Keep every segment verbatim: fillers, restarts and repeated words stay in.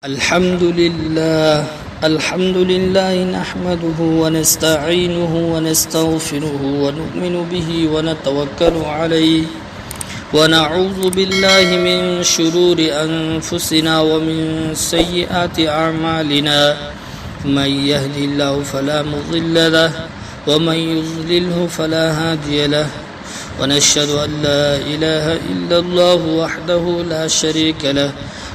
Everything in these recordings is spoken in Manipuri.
الحمد لله. الحمد لله نحمده ونستعينه ونستغفره ونؤمن به ونتوكل عليه، ونعوذ بالله من شرور أنفسنا ومن سيئات أعمالنا. من يهد الله فلا مضل له، ومن يضلله فلا هادي له. ونشهد أن لا إله إلا الله وحده لا شريك له،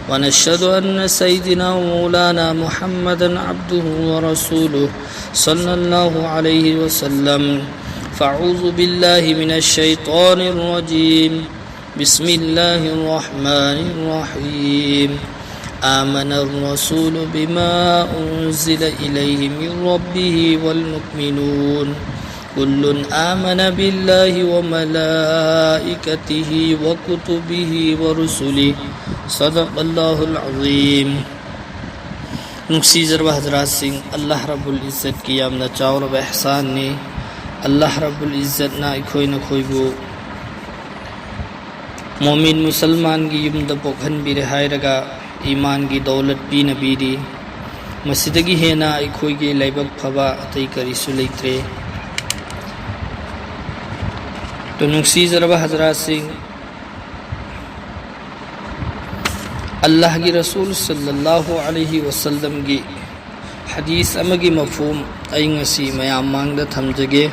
ونشهد أن سيدنا ومولانا محمدا عبده ورسوله، صلى الله عليه وسلم. فأعوذ بالله من الشيطان الرجيم. بسم الله الرحمن الرحيم. آمن الرسول بما أنزل إليه من ربه والمؤمنون. كل آمن بالله وملائكته وكتبه ورسله. صدق الله العظيم. ꯅꯨꯡꯁꯤꯖꯔꯕ ꯍꯖꯔꯥꯠꯁꯤꯡ, ꯑꯜꯂꯥꯍ ꯔꯕꯨꯜ ꯏꯖꯠꯀꯤ ꯌꯥꯝꯅ ꯆꯥꯎꯔꯕ ꯏꯍꯁꯥꯟꯅꯤ꯫ ꯑꯜꯂꯥꯍ ꯔꯕꯨꯜ ꯏꯖꯠꯅ ꯑꯩꯈꯣꯏ ꯅꯈꯣꯏꯕꯨ ꯃꯣꯃꯤꯟ ꯃꯨꯁꯜꯃꯥꯟꯒꯤ ꯌꯨꯝꯗ ꯄꯣꯛꯍꯟꯕꯤꯔꯦ ꯍꯥꯏꯔꯒ ꯏꯃꯥꯟꯒꯤ ꯗꯧꯂꯠ ꯄꯤꯅꯕꯤꯔꯤ꯫ ꯃꯁꯤꯗꯒꯤ ꯍꯦꯟꯅ ꯑꯩꯈꯣꯏꯒꯤ ꯂꯥꯏꯕꯛ ꯐꯕ ꯑꯇꯩ ꯀꯔꯤꯁꯨ ꯂꯩꯇ꯭ꯔꯦ꯫ ꯇꯨ ꯅꯨꯡꯁꯤꯖꯔꯕ ꯍꯖꯔꯥꯠꯁꯤꯡ, ꯑꯜꯂꯥꯍꯒꯤ ꯔꯁꯨꯜ ꯁꯜꯂꯜꯂꯥꯍꯨ ꯑꯂꯩꯍꯤ ꯋꯁꯜꯂꯝꯒꯤ ꯍꯗꯤꯁ ꯑꯃꯒꯤ ꯃꯐꯍꯨꯝ ꯑꯩ ꯉꯁꯤ ꯃꯌꯥꯝ ꯃꯥꯡꯗ ꯊꯝꯖꯒꯦ꯫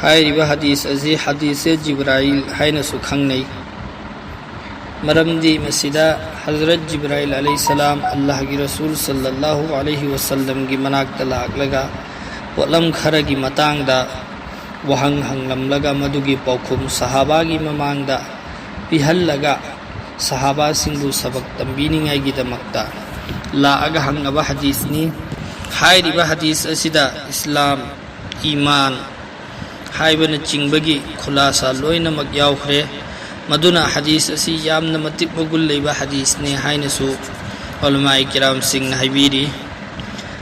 ꯍꯥꯏꯔꯤꯕ ꯍꯗꯤꯁ ꯑꯁꯤ ꯍꯗꯤꯁꯦ ꯖꯤꯕ꯭ꯔꯥꯏꯜ ꯍꯥꯏꯅꯁꯨ ꯈꯪꯅꯩ꯫ ꯃꯔꯝꯗꯤ ꯃꯁꯤꯗ ꯍꯖꯔꯠ ꯖꯤꯕ꯭ꯔꯥꯏꯜ ꯑꯂꯩꯍꯤꯁꯁꯂꯥꯝ ꯑꯜꯂꯥꯍꯒꯤ ꯔꯁꯨꯜ ꯁꯜꯂꯜꯂꯥꯍꯨ ꯑꯂꯩꯍꯤ ꯋꯁꯜꯂꯝꯒꯤ ꯃꯅꯥꯛꯇ ꯂꯥꯛꯂꯒ ꯄꯣꯠꯂꯝ ꯈꯔꯒꯤ ꯃꯇꯥꯡꯗ ꯋꯥꯍꯪ ꯍꯪꯂꯝꯂꯒ ꯃꯗꯨꯒꯤ ꯄꯥꯎꯈꯨꯝ ꯁꯍꯥꯕꯥꯒꯤ ꯃꯃꯥꯡꯗ ꯄꯤꯍꯜꯂꯒ ꯁꯍꯥꯕꯥꯁꯤꯡꯕꯨ ꯁꯕꯛ ꯇꯝꯕꯤꯅꯤꯡꯉꯥꯏꯒꯤꯗꯃꯛꯇ ꯂꯥꯛꯑꯒ ꯍꯪꯉꯕ ꯍꯗꯤꯁꯅꯤ꯫ ꯍꯥꯏꯔꯤꯕ ꯍꯗꯤꯁ ꯑꯁꯤꯗ ꯏꯁꯂꯥꯝ, ꯏꯃꯥꯟ ꯍꯥꯏꯕꯅꯆꯤꯡꯕꯒꯤ ꯈꯨꯂꯥꯁꯥ ꯂꯣꯏꯅꯃꯛ ꯌꯥꯎꯈ꯭ꯔꯦ꯫ ꯃꯗꯨꯅ ꯍꯗꯤꯁ ꯑꯁꯤ ꯌꯥꯝꯅ ꯃꯇꯤꯛ ꯃꯒꯨꯟ ꯂꯩꯕ ꯍꯗꯤꯁꯅꯤ ꯍꯥꯏꯅꯁꯨ ꯎꯂꯃꯥꯏ ꯀꯤꯔꯥꯝꯁꯤꯡꯅ ꯍꯥꯏꯕꯤꯔꯤ꯫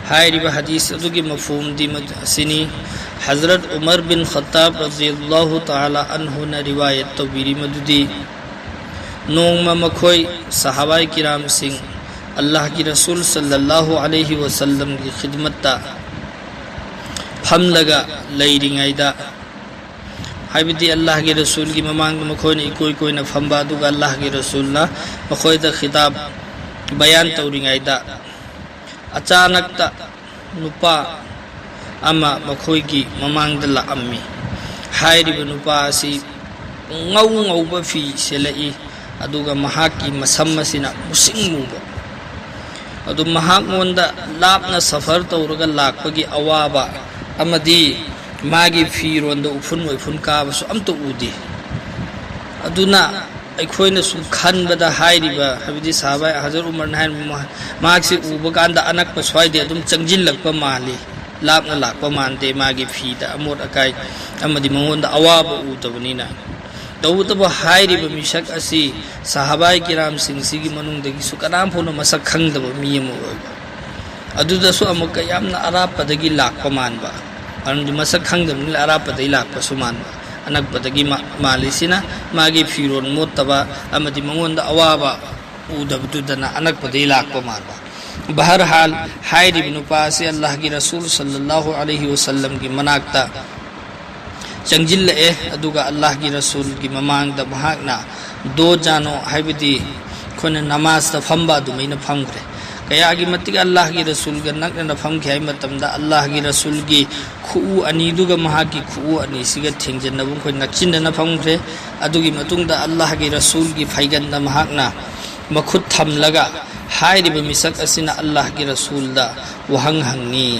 ꯍꯥꯏꯔꯤꯕ ꯍꯗꯤꯁ ꯑꯗꯨꯒꯤ ꯃꯐꯍꯨꯝꯗꯤ ꯃꯗꯨ ꯑꯁꯤꯅꯤ, ꯍꯖꯔꯠ ꯎꯃꯔ ꯕꯤꯟ ꯈꯠꯇꯥꯕ ꯔꯖꯤꯌꯜꯂꯥꯍꯨ ꯇꯥꯂꯥ ꯑꯟꯍꯨꯅ ꯔꯤꯋꯥꯌꯠ ꯇꯧꯕꯤꯔꯤ ꯃꯗꯨꯗꯤ, ꯅꯣꯡꯃ ꯃꯈꯣꯏ ꯁꯍꯥꯕꯥꯏ ꯀꯤꯔꯥꯝꯁꯤꯡ ꯑꯜꯂꯥꯍꯒꯤ ꯔꯁꯨꯜ ꯁꯜꯂꯜꯂꯥꯍꯨ ꯑꯂꯩꯍꯤ ꯋꯁꯜꯂꯝꯒꯤ ꯈꯤꯗꯃꯠꯇ ꯐꯝꯂꯒ ꯂꯩꯔꯤꯉꯩꯗ, ꯍꯥꯏꯕꯗꯤ ꯑꯜꯂꯥꯍꯒꯤ ꯔꯁꯨꯜꯒꯤ ꯃꯃꯥꯡꯗ ꯃꯈꯣꯏꯅ ꯏꯀꯣꯏ ꯀꯣꯏꯅ ꯐꯝꯕ, ꯑꯗꯨꯒ ꯑꯜꯂꯥꯍꯒꯤ ꯔꯁꯨꯜꯅ ꯃꯈꯣꯏꯗ ꯈꯤꯇꯥꯕ ꯕꯌꯥꯟ ꯇꯧꯔꯤꯉꯩꯗ, ꯑꯆꯥꯅꯛꯇ ꯅꯨꯄꯥ ꯑꯃ ꯃꯈꯣꯏꯒꯤ ꯃꯃꯥꯡꯗ ꯂꯥꯛꯑꯝꯃꯤ꯫ ꯍꯥꯏꯔꯤꯕ ꯅꯨꯄꯥ ꯑꯁꯤ ꯉꯧ ꯉꯧꯕ ꯐꯤ ꯁꯦꯠꯂꯛꯏ, ꯑꯗꯨꯒ ꯃꯍꯥꯛꯀꯤ ꯃꯁꯝ ꯑꯁꯤꯅ ꯃꯨꯁꯤꯡ ꯃꯨꯕ꯫ ꯑꯗꯨ ꯃꯍꯥꯛꯉꯣꯟꯗ ꯂꯥꯞꯅ ꯁꯐꯔ ꯇꯧꯔꯒ ꯂꯥꯛꯄꯒꯤ ꯑꯋꯥꯕ ꯑꯃꯗꯤ ꯃꯥꯒꯤ ꯐꯤꯔꯣꯟꯗ ꯎꯐꯨꯟ ꯋꯥꯏꯐꯨꯟ ꯀꯥꯕꯁꯨ ꯑꯝꯇ ꯎꯗꯦ꯫ ꯑꯗꯨꯅ ꯑꯩꯈꯣꯏꯅ ꯁꯨꯝ ꯈꯟꯕꯗ ꯍꯥꯏꯔꯤꯕ, ꯍꯥꯏꯕꯗꯤ ꯁꯍꯥꯕꯥ ꯍꯖꯔꯠ ꯎꯃꯔꯅ ꯍꯥꯏꯔꯤꯕ, ꯃꯍꯥꯛꯁꯤ ꯎꯕ ꯀꯥꯟꯗ ꯑꯅꯛꯄ ꯁ꯭ꯋꯥꯏꯗꯩ ꯑꯗꯨꯝ ꯆꯪꯁꯤꯜꯂꯛꯄ ꯃꯥꯜꯂꯤ, ꯂꯥꯞꯅ ꯂꯥꯛꯄ ꯃꯥꯟꯗꯦ, ꯃꯥꯒꯤ ꯐꯤꯗ ꯑꯃꯣꯠ ꯑꯀꯥꯏ ꯑꯃꯗꯤ ꯃꯉꯣꯟꯗ ꯑꯋꯥꯕ ꯎꯗꯕꯅꯤꯅ꯫ ꯇꯧꯕꯇꯕꯨ ꯍꯥꯏꯔꯤꯕ ꯃꯤꯁꯛ ꯑꯁꯤ ꯁꯍꯥꯕꯥꯏ ꯀꯤꯔꯥꯝꯁꯤꯡꯁꯤꯒꯤ ꯃꯅꯨꯡꯗꯒꯤꯁꯨ ꯀꯅꯥꯝ ꯐꯥꯎꯅ ꯃꯁꯛ ꯈꯪꯗꯕ ꯃꯤ ꯑꯃ ꯑꯣꯏꯕ꯫ ꯑꯗꯨꯗꯁꯨ ꯑꯃꯨꯛꯀ ꯌꯥꯝꯅ ꯑꯔꯥꯞꯄꯗꯒꯤ ꯂꯥꯛꯄ ꯃꯥꯟꯕ, ꯃꯔꯝꯗꯤ ꯃꯁꯛ ꯈꯪꯗꯕꯅꯤꯅ ꯑꯔꯥꯞꯄꯗꯒꯤ ꯂꯥꯛꯄꯁꯨ ꯃꯥꯟꯕ, ꯑꯅꯛꯄꯗꯒꯤ ꯃꯥ-, ꯃꯥꯜꯂꯤꯁꯤꯅ ꯃꯥꯒꯤ ꯐꯤꯔꯣꯜ ꯃꯣꯠꯇꯕ ꯑꯃꯗꯤ ꯃꯉꯣꯟꯗ ꯑꯋꯥꯕ ꯎꯗꯕꯗꯨꯗꯅ ꯑꯅꯛꯄꯗꯒꯤ ꯂꯥꯛꯄ ꯃꯥꯟꯕ꯫ ꯕꯍꯔꯍꯥꯜ, ꯍꯥꯏꯔꯤꯕ ꯅꯨꯄꯥ ꯑꯁꯤ ꯑꯜꯂꯥꯍꯒꯤ ꯔꯁꯨꯜ ꯁꯜꯂꯜꯂꯥꯍꯨ ꯑꯂꯩꯍꯤ ꯋꯁꯜꯂꯝꯒꯤ ꯃꯅꯥꯛꯇ ꯆꯪꯁꯤꯜꯂꯛꯑꯦ, ꯑꯗꯨꯒ ꯑꯜꯂꯥꯍꯒꯤ ꯔꯁꯨꯜꯒꯤ ꯃꯃꯥꯡꯗ ꯃꯍꯥꯛꯅ ꯗꯣ ꯖꯥꯅꯣ, ꯍꯥꯏꯕꯗꯤ ꯑꯩꯈꯣꯏꯅ ꯅꯃꯥꯖꯇ ꯐꯝꯕ ꯑꯗꯨꯃꯥꯏꯅ ꯐꯝꯈ꯭ꯔꯦ꯫ ꯀꯌꯥꯒꯤ ꯃꯇꯤꯛ ꯑꯜꯂꯥꯍꯒꯤ ꯔꯁꯨꯜꯒ ꯅꯛꯅꯅ ꯐꯝꯈꯤ ꯍꯥꯏꯕ ꯃꯇꯝꯗ, ꯑꯜꯂꯥꯍꯒꯤ ꯔꯁꯨꯜꯒꯤ ꯈꯨꯎ ꯑꯅꯤꯗꯨꯒ ꯃꯍꯥꯛꯀꯤ ꯈꯨꯎ ꯑꯅꯤꯁꯤꯒ ꯊꯦꯡꯖꯤꯟꯅꯕ ꯃꯈꯣꯏ ꯅꯛꯁꯤꯟꯅꯅ ꯐꯝꯈ꯭ꯔꯦ꯫ ꯑꯗꯨꯒꯤ ꯃꯇꯨꯡꯗ ꯑꯜꯂꯥꯍꯒꯤ ꯔꯁꯨꯜꯒꯤ ꯐꯩꯒꯟꯗ ꯃꯍꯥꯛꯅ ꯃꯈꯨꯠ ꯊꯝꯂꯒ, ꯍꯥꯏꯔꯤꯕ ꯃꯤꯁꯛ ꯑꯁꯤꯅ ꯑꯜꯂꯥꯍꯒꯤ ꯔꯁꯨꯜꯗ ꯋꯥꯍꯪ ꯍꯪꯉꯤ꯫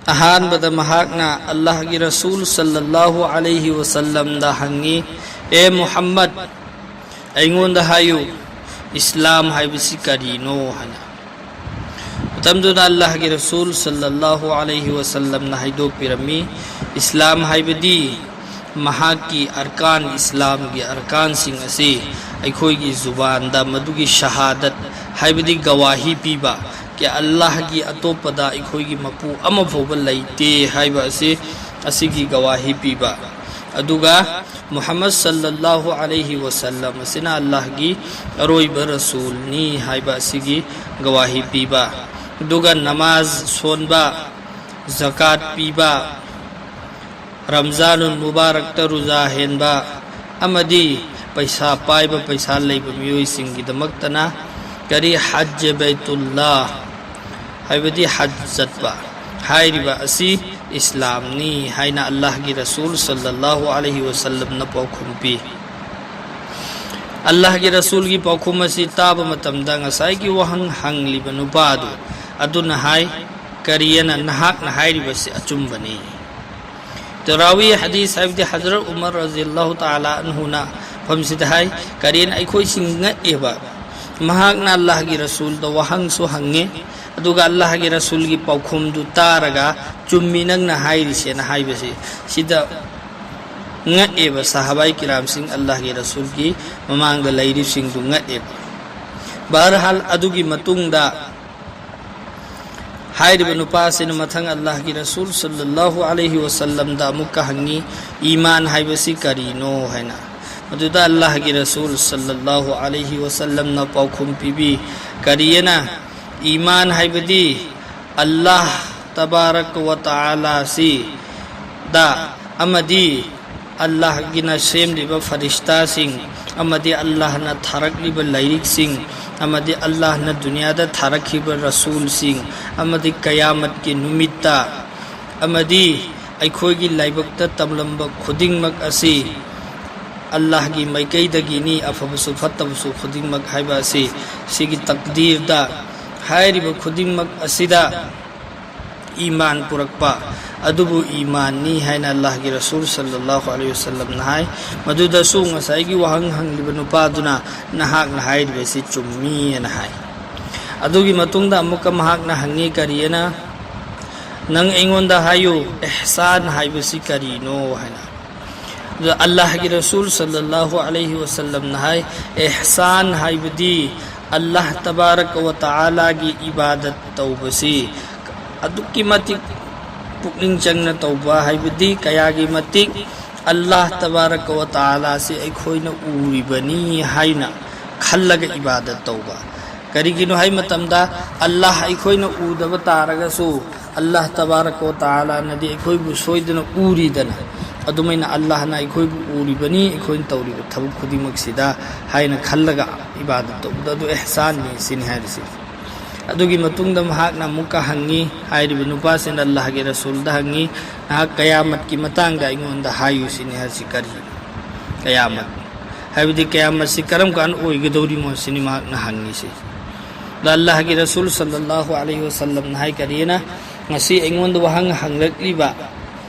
ꯑꯍꯥꯟꯕꯗ ꯃꯍꯥꯛꯅ ꯑꯜꯂꯥꯍꯒꯤ ꯔꯁꯨꯜ ꯁꯜꯂꯜꯂꯥꯍꯨ ꯑꯂꯩꯍꯤ ꯋꯁꯜꯂꯝꯗ ꯍꯪꯉꯤ, "ꯑꯦ ꯃꯨꯍꯝꯃꯗ, ꯑꯩꯉꯣꯟꯗ ꯍꯥꯏꯌꯨ, ꯏꯁꯂꯥꯝ ꯍꯥꯏꯕꯁꯤ ꯀꯔꯤꯅꯣ?" ꯍꯥꯏꯅ꯫ ꯃꯇꯝꯗꯨꯗ ꯑꯜꯂꯥꯍꯒꯤ ꯔꯁꯨꯜ ꯁꯜꯂꯜꯂꯥꯍꯨ ꯑꯂꯩꯍꯤ ꯋꯁꯜꯂꯝꯅ ꯍꯥꯏꯗꯣꯛꯄꯤꯔꯝꯃꯤ, ꯏꯁꯂꯥꯝ ꯍꯥꯏꯕꯗꯤ ꯃꯍꯥꯛꯀꯤ ꯑꯔꯀꯥꯟ, ꯏꯁꯂꯥꯝꯒꯤ ꯑꯔꯀꯥꯟꯁꯤꯡ ꯑꯁꯤ ꯑꯩꯈꯣꯏꯒꯤ ꯖꯨꯕꯥꯟꯗ ꯃꯗꯨꯒꯤ ꯁꯍꯥꯗꯠ, ꯍꯥꯏꯕꯗꯤ ꯒꯋꯥꯍꯤ ꯄꯤꯕ, ꯀꯤ ꯑꯜꯂꯥꯍꯒꯤ ꯑꯇꯣꯞꯄꯗ ꯑꯩꯈꯣꯏꯒꯤ ꯃꯄꯨ ꯑꯃ ꯐꯥꯎꯕ ꯂꯩꯇꯦ ꯍꯥꯏꯕ ꯑꯁꯤ, ꯑꯁꯤꯒꯤ ꯒꯋꯥꯍꯤ ꯄꯤꯕ, ꯑꯗꯨꯒ ꯃꯨꯍꯝꯃꯗ ꯁꯜꯂꯜꯂꯥꯍꯨ ꯑꯂꯩꯍꯤ ꯋꯁꯜꯂꯝ ꯑꯁꯤꯅ ꯑꯜꯂꯥꯍꯒꯤ ꯑꯔꯣꯏꯕ ꯔꯁꯨꯜꯅꯤ ꯍꯥꯏꯕ ꯑꯁꯤꯒꯤ ꯒꯋꯥꯍꯤ ꯄꯤꯕ, ꯑꯗꯨꯒ ꯅꯃꯥꯖ ꯁꯣꯟꯕ, ꯖꯀꯥꯠ ꯄꯤꯕ, ꯔꯝꯖꯥꯅꯨꯜ ꯃꯨꯕꯥꯔꯛꯇ ꯔꯨꯖꯥ ꯍꯦꯟꯕ, ꯑꯃꯗꯤ ꯄꯩꯁꯥ ꯄꯥꯏꯕ, ꯄꯩꯁꯥ ꯂꯩꯕ ꯃꯤꯑꯣꯏꯁꯤꯡꯒꯤꯗꯃꯛꯇꯅ ꯀꯔꯤ ꯍꯖ ꯕꯩꯇꯨꯜꯂꯥ ꯍꯥꯏꯕꯗꯤ ꯍꯖ ꯆꯠꯄ ꯍꯥꯏꯔꯤꯕ ꯑꯁꯤ ꯏꯁꯂꯥꯝꯅꯤ ꯍꯥꯏꯅ ꯑꯜꯂꯥꯍꯒꯤ ꯔꯁꯨꯜ ꯁꯜꯂꯜꯂꯥꯍꯨ ꯑꯂꯩꯍꯤ ꯋꯁꯜꯂꯝꯅ ꯄꯥꯎꯈꯨꯝ ꯄꯤ꯫ ꯑꯜꯂꯥꯍꯒꯤ ꯔꯁꯨꯜꯒꯤ ꯄꯥꯎꯈꯨꯝ ꯑꯁꯤ ꯇꯥꯕ ꯃꯇꯝꯗ ꯉꯁꯥꯏꯒꯤ ꯋꯥꯍꯪ ꯍꯪꯂꯤꯕ ꯅꯨꯄꯥ ꯑꯗꯨ, ꯑꯗꯨꯅ ꯍꯥꯏ, "ꯀꯔꯤꯌꯦꯅ ꯅꯍꯥꯛꯅ ꯍꯥꯏꯔꯤꯕꯁꯤ ꯑꯆꯨꯝꯕꯅꯤ"꯫ ꯇꯔꯥꯋꯤ ꯍꯗꯤꯁ ꯍꯥꯏꯕꯗꯤ ꯍꯖꯔꯠ ꯎꯃꯔ ꯔꯖꯤꯌꯜꯂꯥꯍꯨ ꯇꯥꯂꯥ ꯑꯟꯍꯨꯅ ꯃꯐꯝꯁꯤꯗ ꯍꯥꯏ, ꯀꯔꯤꯌꯦꯅ ꯑꯩꯈꯣꯏꯁꯤꯡ ꯉꯛꯑꯦꯕ, ꯃꯍꯥꯛꯅ ꯑꯜꯂꯥꯍꯒꯤ ꯔꯁꯨꯜꯗ ꯋꯥꯍꯪꯁꯨ ꯍꯪꯉꯦ, ꯑꯗꯨꯒ ꯑꯜꯂꯥꯍꯒꯤ ꯔꯁꯨꯜꯒꯤ ꯄꯥꯎꯈꯨꯝꯗꯨ ꯇꯥꯔꯒ ꯆꯨꯝꯃꯤ ꯅꯪꯅ ꯍꯥꯏꯔꯤꯁꯦꯅ ꯍꯥꯏꯕꯁꯦ, ꯁꯤꯗ ꯉꯛꯑꯦꯕ ꯁꯍꯥꯕꯥꯏ ꯀꯤꯔꯥꯝꯁꯤꯡ, ꯑꯜꯂꯥꯍꯒꯤ ꯔꯁꯨꯜꯒꯤ ꯃꯃꯥꯡꯗ ꯂꯩꯔꯤꯕꯁꯤꯡꯗꯨ ꯉꯛꯑꯦꯕ꯫ ꯕꯍꯔꯍꯥꯜ, ꯑꯗꯨꯒꯤ ꯃꯇꯨꯡꯗ ꯍꯥꯏꯔꯤꯕ ꯅꯨꯄꯥꯁꯤꯅ ꯃꯊꯪ ꯑꯜꯂꯥꯍꯒꯤ ꯔꯁꯨꯜ ꯁꯜꯂꯜꯂꯥꯍꯨ ꯑꯂꯩꯍꯤ ꯋꯁꯜꯂꯝꯗ ꯑꯃꯨꯛꯀ ꯍꯪꯉꯤ, "ꯏꯃꯥꯟ ꯍꯥꯏꯕꯁꯤ ꯀꯔꯤꯅꯣ?" ꯍꯥꯏꯅ꯫ ꯃꯗꯨꯗ ꯑꯜꯂꯥꯍꯒꯤ ꯔꯁꯨꯜ ꯁꯜꯂꯜꯂꯥꯍꯨ ꯑꯂꯩꯍꯤ ꯋꯁꯜꯂꯝꯅ ꯄꯥꯎꯈꯨꯝ ꯄꯤꯕꯤ, ꯀꯔꯤꯌꯦꯅ? ꯏꯃꯥꯟ ꯍꯥꯏꯕꯗꯤ ꯑꯜꯂꯥꯍ ꯇꯕꯥꯔꯛ ꯋ ꯇꯥꯂꯥꯁꯤ ꯗ ꯑꯃꯗꯤ ꯑꯜꯂꯥꯍꯒꯤꯅ ꯁꯦꯝꯂꯤꯕ ꯐꯔꯤꯁꯇꯥꯁꯤꯡ, ꯑꯃꯗꯤ ꯑꯜꯂꯥꯍꯅ ꯊꯥꯔꯛꯂꯤꯕ ꯂꯥꯏꯔꯤꯛꯁꯤꯡ, ꯑꯃꯗꯤ ꯑꯜꯂꯥꯍꯅ ꯗꯨꯅꯤꯌꯥꯗ ꯊꯥꯔꯛꯈꯤꯕ ꯔꯁꯨꯜꯁꯤꯡ, ꯑꯃꯗꯤ ꯀꯌꯥꯃꯠꯀꯤ ꯅꯨꯃꯤꯠꯇ, ꯑꯃꯗꯤ ꯑꯩꯈꯣꯏꯒꯤ ꯂꯥꯏꯕꯛꯇ ꯇꯝꯂꯝꯕ ꯈꯨꯗꯤꯡꯃꯛ ꯑꯁꯤ ꯑꯜꯂꯥꯍꯒꯤ ꯃꯥꯏꯀꯩꯗꯒꯤꯅꯤ, ꯑꯐꯕꯁꯨ ꯐꯠꯇꯕꯁꯨ ꯈꯨꯗꯤꯡꯃꯛ ꯍꯥꯏꯕ ꯑꯁꯤ, ꯁꯤꯒꯤ ꯇꯛꯗꯤꯔꯗ ꯍꯥꯏꯔꯤꯕ ꯈꯨꯗꯤꯡꯃꯛ ꯑꯁꯤꯗ ꯏꯃꯥꯟ ꯄꯨꯔꯛꯄ ꯑꯗꯨꯕꯨ ꯏꯃꯥꯟꯅꯤ ꯍꯥꯏꯅ ꯑꯜꯂꯥꯍꯒꯤ ꯔꯁꯨꯜ ꯁꯜꯂꯜꯂꯥꯍꯨ ꯑꯂꯩꯍꯤ ꯋꯁꯜꯂꯝꯅ ꯍꯥꯏ꯫ ꯃꯗꯨꯗꯁꯨ ꯉꯁꯥꯏꯒꯤ ꯋꯥꯍꯪ ꯍꯪꯂꯤꯕ ꯅꯨꯄꯥꯗꯨꯅ, "ꯅꯍꯥꯛꯅ ꯍꯥꯏꯔꯤꯕꯁꯤ ꯆꯨꯝꯃꯤ" ꯍꯥꯏꯅ ꯍꯥꯏ꯫ ꯑꯗꯨꯒꯤ ꯃꯇꯨꯡꯗ ꯑꯃꯨꯛꯀ ꯃꯍꯥꯛꯅ ꯍꯪꯉꯤ, ꯀꯔꯤꯑꯅ? "ꯅꯪ ꯑꯩꯉꯣꯟꯗ ꯍꯥꯏꯌꯨ, ꯏꯍꯁꯥꯟ ꯍꯥꯏꯕꯁꯤ ꯀꯔꯤꯅꯣ?" ꯍꯥꯏꯅ꯫ ꯑꯗꯨꯗ ꯑꯜꯂꯥꯍꯒꯤ ꯔꯁꯨꯜ ꯁꯜꯂꯜꯂꯥꯍꯨ ꯑꯂꯩꯍꯤ ꯋꯁꯜꯂꯝꯅ ꯍꯥꯏ, ꯏꯍꯁꯥꯟ ꯍꯥꯏꯕꯗꯤ ꯑꯜꯂꯥꯍ ꯇꯕꯥꯔꯛ ꯋ ꯇꯥꯂꯥꯒꯤ ꯏꯕꯥꯗꯠ ꯇꯧꯕꯁꯤ ꯑꯗꯨꯛꯀꯤ ꯃꯇꯤꯛ ꯄꯨꯛꯅꯤꯡ ꯆꯪꯅ ꯇꯧꯕ, ꯍꯥꯏꯕꯗꯤ ꯀꯌꯥꯒꯤ ꯃꯇꯤꯛ ꯑꯜꯂꯥꯍ ꯇꯕꯥꯔꯀ ꯋ ꯇꯥꯂꯥꯁꯤ ꯑꯩꯈꯣꯏꯅ ꯎꯔꯤꯕꯅꯤ ꯍꯥꯏꯅ ꯈꯜꯂꯒ ꯏꯕꯥꯗꯠ ꯇꯧꯕ꯫ ꯀꯔꯤꯒꯤꯅꯣ ꯍꯥꯏ ꯃꯇꯝꯗ, ꯑꯜꯂꯥꯍ ꯑꯩꯈꯣꯏꯅ ꯎꯗꯕ ꯇꯥꯔꯒꯁꯨ, ꯑꯜꯂꯥꯍ ꯇꯕꯥꯔꯀ ꯋ ꯇꯥꯂꯥꯅꯗꯤ ꯑꯩꯈꯣꯏꯕꯨ ꯁꯣꯏꯗꯅ ꯎꯔꯤꯗꯅ꯫ ꯑꯗꯨꯃꯥꯏꯅ ꯑꯜꯂꯥꯍꯅ ꯑꯩꯈꯣꯏꯕꯨ ꯎꯔꯤꯕꯅꯤ, ꯑꯩꯈꯣꯏꯅ ꯇꯧꯔꯤꯕ ꯊꯕꯛ ꯈꯨꯗꯤꯡꯃꯛꯁꯤꯗ ꯍꯥꯏꯅ ꯈꯜꯂꯒ ꯏꯕꯥꯗꯠ ꯇꯧꯕꯗ ꯑꯗꯨ ꯏꯍꯁꯥꯟꯅꯤ ꯁꯤꯅꯤ ꯍꯥꯏꯔꯤꯁꯤ꯫ ꯑꯗꯨꯒꯤ ꯃꯇꯨꯡꯗ ꯃꯍꯥꯛꯅ ꯑꯃꯨꯛꯀ ꯍꯪꯉꯤ, ꯍꯥꯏꯔꯤꯕ ꯅꯨꯄꯥꯁꯤꯅ ꯑꯜꯂꯥꯍꯒꯤ ꯔꯁꯨꯜꯗ ꯍꯪꯉꯤ, "ꯅꯍꯥꯛ ꯀꯌꯥꯃꯠꯀꯤ ꯃꯇꯥꯡꯗ ꯑꯩꯉꯣꯟꯗ ꯍꯥꯏꯌꯨ" ꯁꯤꯅꯤ ꯍꯥꯏꯔꯤꯁꯤ꯫ ꯀꯔꯤ? ꯀꯌꯥꯃꯠ꯫ ꯍꯥꯏꯕꯗꯤ ꯀꯌꯥꯃꯠꯁꯤ ꯀꯔꯝ ꯀꯥꯟꯗ ꯑꯣꯏꯒꯗꯧꯔꯤꯃꯣ ꯁꯤꯅꯤ ꯃꯍꯥꯛꯅ ꯍꯪꯉꯤꯁꯤ꯫ ꯑꯗ ꯑꯜꯂꯥꯍꯒꯤ ꯔꯁꯨꯜ ꯁꯜꯂꯜꯂꯥꯍꯨ ꯑꯂꯩꯍꯤ ꯋꯁꯜꯂꯝꯅ ꯍꯥꯏ ꯀꯔꯤꯅ, "ꯉꯁꯤ ꯑꯩꯉꯣꯟꯗ ꯋꯥꯍꯪ ꯍꯪꯂꯛꯂꯤꯕ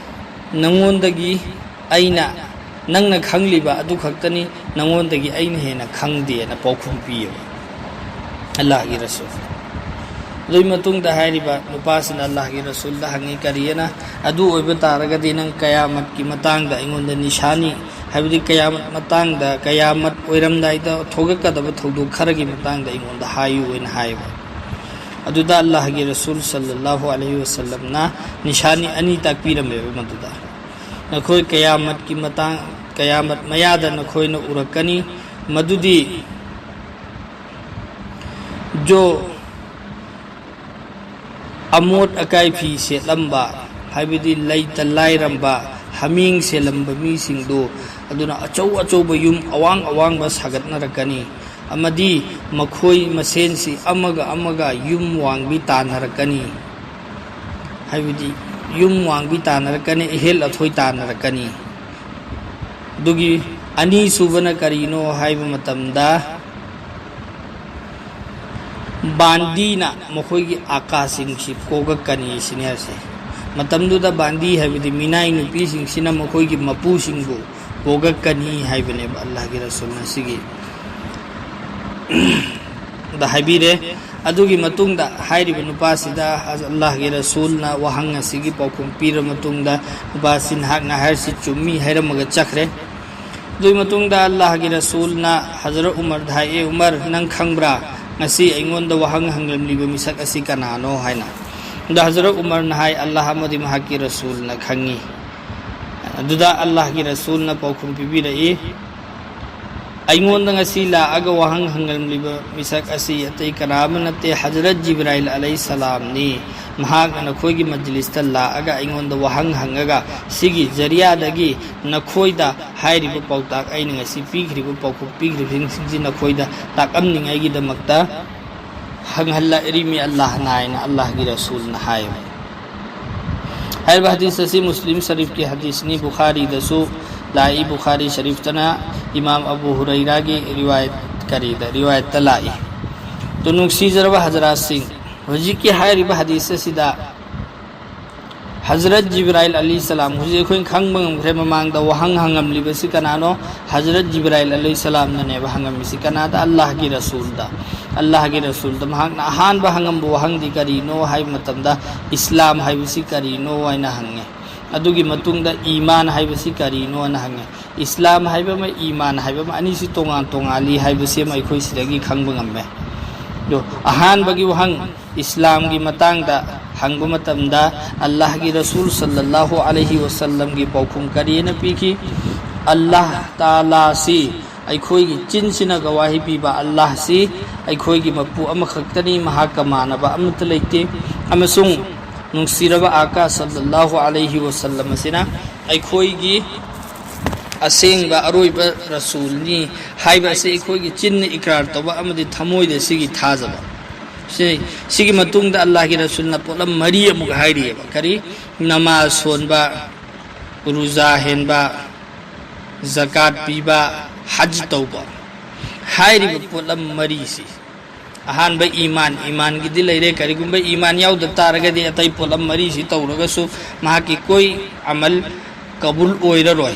ꯅꯉꯣꯟꯗꯒꯤ ꯑꯩꯅ, ꯅꯪꯅ ꯈꯪꯂꯤꯕ ꯑꯗꯨ ꯈꯛꯇꯅꯤ, ꯅꯉꯣꯟꯗꯒꯤ ꯑꯩꯅ ꯍꯦꯟꯅ ꯈꯪꯗꯦꯅ" ꯄꯥꯎꯈꯨꯝ ꯄꯤꯌꯦꯕ ꯑꯜꯂꯥꯍꯒꯤ ꯔꯁꯨꯜ꯫ ꯑꯗꯨꯒꯤ ꯃꯇꯨꯡꯗ ꯍꯥꯏꯔꯤꯕ ꯅꯨꯄꯥꯁꯤꯅ ꯑꯜꯂꯥꯍꯒꯤ ꯔꯁꯨꯜꯗ ꯍꯪꯉꯤ, "ꯀꯔꯤꯑꯅ? ꯑꯗꯨ ꯑꯣꯏꯕ ꯇꯥꯔꯒꯗꯤ ꯅꯪ ꯀꯌꯥꯃꯠꯀꯤ ꯃꯇꯥꯡꯗ ꯑꯩꯉꯣꯟꯗ ꯅꯤꯁꯥꯅꯤ, ꯍꯥꯏꯕꯗꯤ ꯀꯌꯥꯃꯠ ꯃꯇꯥꯡꯗ, ꯀꯌꯥꯃꯠ ꯑꯣꯏꯔꯝꯗꯥꯏꯗ ꯊꯣꯛꯂꯛꯀꯗꯕ ꯊꯧꯗꯣꯛ ꯈꯔꯒꯤ ꯃꯇꯥꯡꯗ ꯑꯩꯉꯣꯟꯗ ꯍꯥꯏꯌꯨ" ꯍꯥꯏꯅ ꯍꯥꯏꯌꯦꯕ꯫ ꯑꯗꯨꯗ ꯑꯜꯂꯥꯍꯒꯤ ꯔꯁꯨꯜ ꯁꯜꯂꯜꯂꯥꯍꯨ ꯑꯂꯩꯍꯤ ꯋꯁꯜꯂꯝꯅ ꯅꯤꯁꯥꯅꯤ ꯑꯅꯤ ꯇꯥꯛꯄꯤꯔꯝꯃꯦꯕ ꯃꯗꯨꯗ꯫ "ꯅꯈꯣꯏ ꯀꯌꯥꯃꯠꯀꯤ ꯃꯇꯥꯡ, ꯀꯌꯥꯃꯠ ꯃꯌꯥꯗ ꯅꯈꯣꯏꯅ ꯎꯔꯛꯀꯅꯤ, ꯃꯗꯨꯗꯤ ꯖꯣ ꯑꯃꯣꯠ ꯑꯀꯥꯏ ꯐꯤ ꯁꯦꯠꯂꯝꯕ, ꯍꯥꯏꯕꯗꯤ ꯂꯩꯇ ꯂꯥꯏꯔꯝꯕ, ꯍꯥꯃꯦꯡ ꯁꯦꯜꯂꯝꯕ ꯃꯤꯁꯤꯡꯗꯨ, ꯑꯗꯨꯅ ꯑꯆꯧ ꯑꯆꯧꯕ ꯌꯨꯝ ꯑꯋꯥꯡ ꯑꯋꯥꯡꯕ ꯁꯥꯒꯠꯅꯔꯛꯀꯅꯤ, ꯑꯃꯗꯤ ꯃꯈꯣꯏ ꯃꯁꯦꯟꯁꯤ ꯑꯃꯒ ꯑꯃꯒ ꯌꯨꯝ ꯋꯥꯡꯕꯤ ꯇꯥꯟꯅꯔꯛꯀꯅꯤ"꯫ ꯍꯥꯏꯕꯗꯤ ꯌꯨꯝ ꯋꯥꯡꯕꯤ ꯇꯥꯟꯅꯔꯛꯀꯅꯤ, ꯑꯍꯦꯜ ꯑꯊꯣꯏ ꯇꯥꯟꯅꯔꯛꯀꯅꯤ꯫ ꯑꯗꯨꯒꯤ ꯑꯅꯤꯁꯨꯕꯅ ꯀꯔꯤꯅꯣ ꯍꯥꯏꯕ ꯃꯇꯝꯗ, ꯕꯥꯟꯗꯤꯅ ꯃꯈꯣꯏꯒꯤ ꯑꯀꯥꯁꯤꯡꯁꯤ ꯄꯣꯛꯂꯛꯀꯅꯤ ꯁꯤꯅꯤ ꯍꯥꯏꯁꯦ꯫ ꯃꯇꯝꯗꯨꯗ ꯕꯥꯟꯗꯤ ꯍꯥꯏꯕꯗꯤ ꯃꯤꯅꯥꯏ ꯅꯨꯄꯤꯁꯤꯡꯁꯤꯅ ꯃꯈꯣꯏꯒꯤ ꯃꯄꯨꯁꯤꯡꯕꯨ ꯄꯣꯛꯂꯛꯀꯅꯤ ꯍꯥꯏꯕꯅꯦꯕ ꯑꯜꯂꯥꯍꯒꯤ ꯔꯁꯨꯜꯅ ꯁꯤꯒꯤ ꯗ ꯍꯥꯏꯕꯤꯔꯦ꯫ ꯑꯗꯨꯒꯤ ꯃꯇꯨꯡꯗ ꯍꯥꯏꯔꯤꯕ ꯅꯨꯄꯥꯁꯤꯗ ꯑꯜꯂꯥꯍꯒꯤ ꯔꯁꯨꯜꯅ ꯋꯥꯍꯪ ꯑꯁꯤꯒꯤ ꯄꯥꯎꯈꯨꯝ ꯄꯤꯔꯕ ꯃꯇꯨꯡꯗ, ꯅꯨꯄꯥꯁꯤ ꯅꯍꯥꯛꯅ ꯍꯥꯏꯔꯤꯁꯤ ꯆꯨꯝꯃꯤ ꯍꯥꯏꯔꯝꯃꯒ ꯆꯠꯈ꯭ꯔꯦ꯫ ꯑꯗꯨꯒꯤ ꯃꯇꯨꯡꯗ ꯑꯜꯂꯥꯍꯒꯤ ꯔꯁꯨꯜꯅ ꯍꯖꯔꯠ ꯎꯃꯔꯗ ꯍꯥꯏ, "ꯑꯦ ꯎꯃꯔ, ꯅꯪ ꯈꯪꯕ꯭ꯔꯥ ꯉꯁꯤ ꯑꯩꯉꯣꯟꯗ ꯋꯥꯍꯪ ꯍꯪꯂꯝꯂꯤꯕ ꯃꯤꯁꯛ ꯑꯁꯤ ꯀꯅꯥꯅꯣ?" ꯍꯥꯏꯅ꯫ ꯑꯗ ꯍꯖꯔꯠ ꯎꯃꯔꯅ ꯍꯥꯏ, "ꯑꯜꯂꯥꯍ ꯑꯃꯗꯤ ꯃꯍꯥꯛꯀꯤ ꯔꯁꯨꯜꯅ ꯈꯪꯉꯤ"꯫ ꯑꯗꯨꯗ ꯑꯜꯂꯥꯍꯒꯤ ꯔꯁꯨꯜꯅ ꯄꯥꯎꯈꯨꯝ ꯄꯤꯕꯤꯔꯛꯏ, ꯑꯩꯉꯣꯟꯗ ꯉꯁꯤ ꯂꯥꯛꯑꯒ ꯋꯥꯍꯪ ꯍꯪꯂꯝꯂꯤꯕ ꯃꯤꯁꯛ ꯑꯁꯤ ꯑꯇꯩ ꯀꯅꯥ ꯑꯃ ꯅꯠꯇꯦ, ꯍꯖꯔꯠ ꯖꯤꯕ꯭ꯔꯥꯏꯜ ꯑꯂꯩꯍꯤ ꯁꯂꯥꯝꯅꯤ꯫ ꯃꯍꯥꯛꯅ ꯅꯈꯣꯏꯒꯤ ꯃꯖꯂꯤꯁꯇ ꯂꯥꯛꯑꯒ ꯑꯩꯉꯣꯟꯗ ꯋꯥꯍꯪ ꯍꯪꯉꯒ ꯁꯤꯒꯤ ꯖꯔꯤꯌꯥꯗꯒꯤ ꯅꯈꯣꯏꯗ ꯍꯥꯏꯔꯤꯕ ꯄꯥꯎꯇꯥꯛ, ꯑꯩꯅ ꯉꯁꯤ ꯄꯤꯈ꯭ꯔꯤꯕ ꯄꯥꯎꯈꯨꯝ ꯄꯤꯈ꯭ꯔꯤꯕꯁꯤꯡꯁꯤ ꯅꯈꯣꯏꯗ ꯇꯥꯛꯂꯝꯅꯤꯡꯉꯥꯏꯒꯤꯗꯃꯛꯇ ꯍꯪꯍꯜꯂꯛꯂꯤꯃꯤ ꯑꯜꯂꯥꯍꯅ ꯍꯥꯏꯅ ꯑꯜꯂꯥꯍꯒꯤ ꯔꯁꯨꯜꯅ ꯍꯥꯏ꯫ ꯍꯥꯏꯔꯤꯕ ꯍꯗꯤꯁ ꯑꯁꯤ ꯃꯨꯁꯂꯤꯝ ꯁꯔꯤꯐꯀꯤ ꯍꯗꯤꯁꯅꯤ, ꯕꯨꯈꯥꯔꯤꯗꯁꯨ ꯂꯥꯛꯏ, ꯕꯨꯈꯥꯔꯤ ꯁꯔꯤꯐꯇꯅ ꯏꯃꯥꯝ ꯑꯕꯨ ꯍꯨꯔꯩꯔꯥꯒꯤ ꯔꯤꯋꯥꯌꯠ ꯀꯔꯤꯗ, ꯔꯤꯋꯥꯌꯠꯇ ꯂꯥꯛꯏ꯫ ꯇꯨ ꯅꯨꯡꯁꯤꯖꯔꯕ ꯍꯖꯔꯥꯠꯁꯤꯡ, ꯍꯧꯖꯤꯛꯀꯤ ꯍꯥꯏꯔꯤꯕ ꯍꯗꯤꯁ ꯑꯁꯤꯗ ꯍꯖꯔꯠ ꯖꯤꯕ꯭ꯔꯥꯏꯜ ꯑꯂꯤ ꯁꯂꯥꯝ, ꯍꯧꯖꯤꯛ ꯑꯩꯈꯣꯏꯅ ꯈꯪꯕ ꯉꯝꯈ꯭ꯔꯦ, ꯃꯃꯥꯡꯗ ꯋꯥꯍꯪ ꯍꯪꯉꯝꯂꯤꯕꯁꯤ ꯀꯅꯥꯅꯣ? ꯍꯖꯔꯠ ꯖꯤꯕ꯭ꯔꯥꯏꯜ ꯑꯂꯤ ꯁꯂꯥꯝꯅꯅꯦꯕ ꯍꯪꯉꯝꯃꯤꯁꯤ꯫ ꯀꯅꯥꯗ? ꯑꯜꯂꯥꯍꯒꯤ ꯔꯁꯨꯜꯗ꯫ ꯑꯜꯂꯥꯍꯒꯤ ꯔꯁꯨꯜꯗ ꯃꯍꯥꯛꯅ ꯑꯍꯥꯟꯕ ꯍꯪꯉꯝꯕ ꯋꯥꯍꯪꯗꯤ ꯀꯔꯤꯅꯣ ꯍꯥꯏꯕ ꯃꯇꯝꯗ, ꯏꯁꯂꯥꯝ ꯍꯥꯏꯕꯁꯤ ꯀꯔꯤꯅꯣ ꯍꯥꯏꯅ ꯍꯪꯉꯦ꯫ ꯑꯗꯨꯒꯤ ꯃꯇꯨꯡꯗ ꯏꯃꯥꯟ ꯍꯥꯏꯕꯁꯤ ꯀꯔꯤꯅꯣꯅ ꯍꯪꯉꯦ꯫ ꯏꯁꯂꯥꯝ ꯍꯥꯏꯕ ꯑꯃ, ꯏꯃꯥꯟ ꯍꯥꯏꯕ ꯑꯃ, ꯑꯅꯤꯁꯤ ꯇꯣꯉꯥꯟ ꯇꯣꯉꯥꯜꯂꯤ ꯍꯥꯏꯕꯁꯤ ꯑꯃ ꯑꯩꯈꯣꯏ ꯁꯤꯗꯒꯤ ꯈꯪꯕ ꯉꯝꯃꯦ꯫ ꯑꯗꯣ ꯑꯍꯥꯟꯕꯒꯤ ꯋꯥꯍꯪ, ꯏꯁꯂꯥꯝꯒꯤ ꯃꯇꯥꯡꯗ ꯍꯪꯕ ꯃꯇꯝꯗ, ꯑꯜꯂꯥꯍꯒꯤ ꯔꯁꯨꯜ ꯁꯜꯂꯜꯂꯥꯍꯨ ꯑꯂꯩꯍꯤ ꯋꯁꯜꯂꯝꯒꯤ ꯄꯥꯎꯈꯨꯝ ꯀꯔꯤꯅ ꯄꯤꯈꯤ? ꯑꯜꯂꯥꯍ ꯇꯥꯂꯥꯁꯤ ꯑꯩꯈꯣꯏꯒꯤ ꯆꯤꯟꯁꯤꯅ ꯒꯋꯥꯍꯤ ꯄꯤꯕ ꯑꯜꯂꯥꯍꯁꯤ ꯑꯩꯈꯣꯏꯒꯤ ꯃꯄꯨ ꯑꯃꯈꯛꯇꯅꯤ, ꯃꯍꯥꯛꯀ ꯃꯥꯟꯅꯕ ꯑꯃꯠꯇ ꯂꯩꯇꯦ꯫ ꯑꯃꯁꯨꯡ ꯅꯨꯡꯁꯤꯔꯕ ꯑꯥꯀꯥ ꯁꯜꯂꯜꯂꯥꯍꯨ ꯑꯂꯩꯍꯤ ꯋꯁꯜꯂꯝ ꯑꯁꯤꯅ ꯑꯩꯈꯣꯏꯒꯤ ꯑꯁꯦꯡꯕ ꯑꯔꯣꯏꯕ ꯔꯁꯨꯜꯅꯤ ꯍꯥꯏꯕ ꯑꯁꯤ ꯑꯩꯈꯣꯏꯒꯤ ꯆꯤꯟꯅ ꯏꯀ꯭ꯔꯥꯔ ꯇꯧꯕ ꯑꯃꯗꯤ ꯊꯃꯣꯏꯗ ꯁꯤꯒꯤ ꯊꯥꯖꯕ꯫ ꯁꯤ-, ꯁꯤꯒꯤ ꯃꯇꯨꯡꯗ ꯑꯜꯂꯥꯍꯒꯤ ꯔꯁꯨꯜꯅ ꯄꯣꯠꯂꯝ ꯃꯔꯤ ꯑꯃꯨꯛ ꯍꯥꯏꯔꯤꯑꯕ꯫ ꯀꯔꯤ? ꯅꯃꯥꯖ ꯁꯣꯟꯕ, ꯔꯨꯖꯥ ꯍꯦꯟꯕ, ꯖꯀꯥꯠ ꯄꯤꯕ, ꯍꯖ ꯇꯧꯕ꯫ ꯍꯥꯏꯔꯤꯕ ꯄꯣꯠꯂꯝ ꯃꯔꯤꯁꯤ, ꯑꯍꯥꯟꯕ ꯏꯃꯥꯟ, ꯏꯃꯥꯟꯒꯤꯗꯤ ꯂꯩꯔꯦ꯫ ꯀꯔꯤꯒꯨꯝꯕ ꯏꯃꯥꯟ ꯌꯥꯎꯗ ꯇꯥꯔꯒꯗꯤ ꯑꯇꯩ ꯄꯣꯠꯂꯝ ꯃꯔꯤꯁꯤ ꯇꯧꯔꯒꯁꯨ ꯃꯍꯥꯛꯀꯤ ꯀꯣꯏ ꯑꯃꯜ ꯀꯕꯨꯜ ꯑꯣꯏꯔꯔꯣꯏ꯫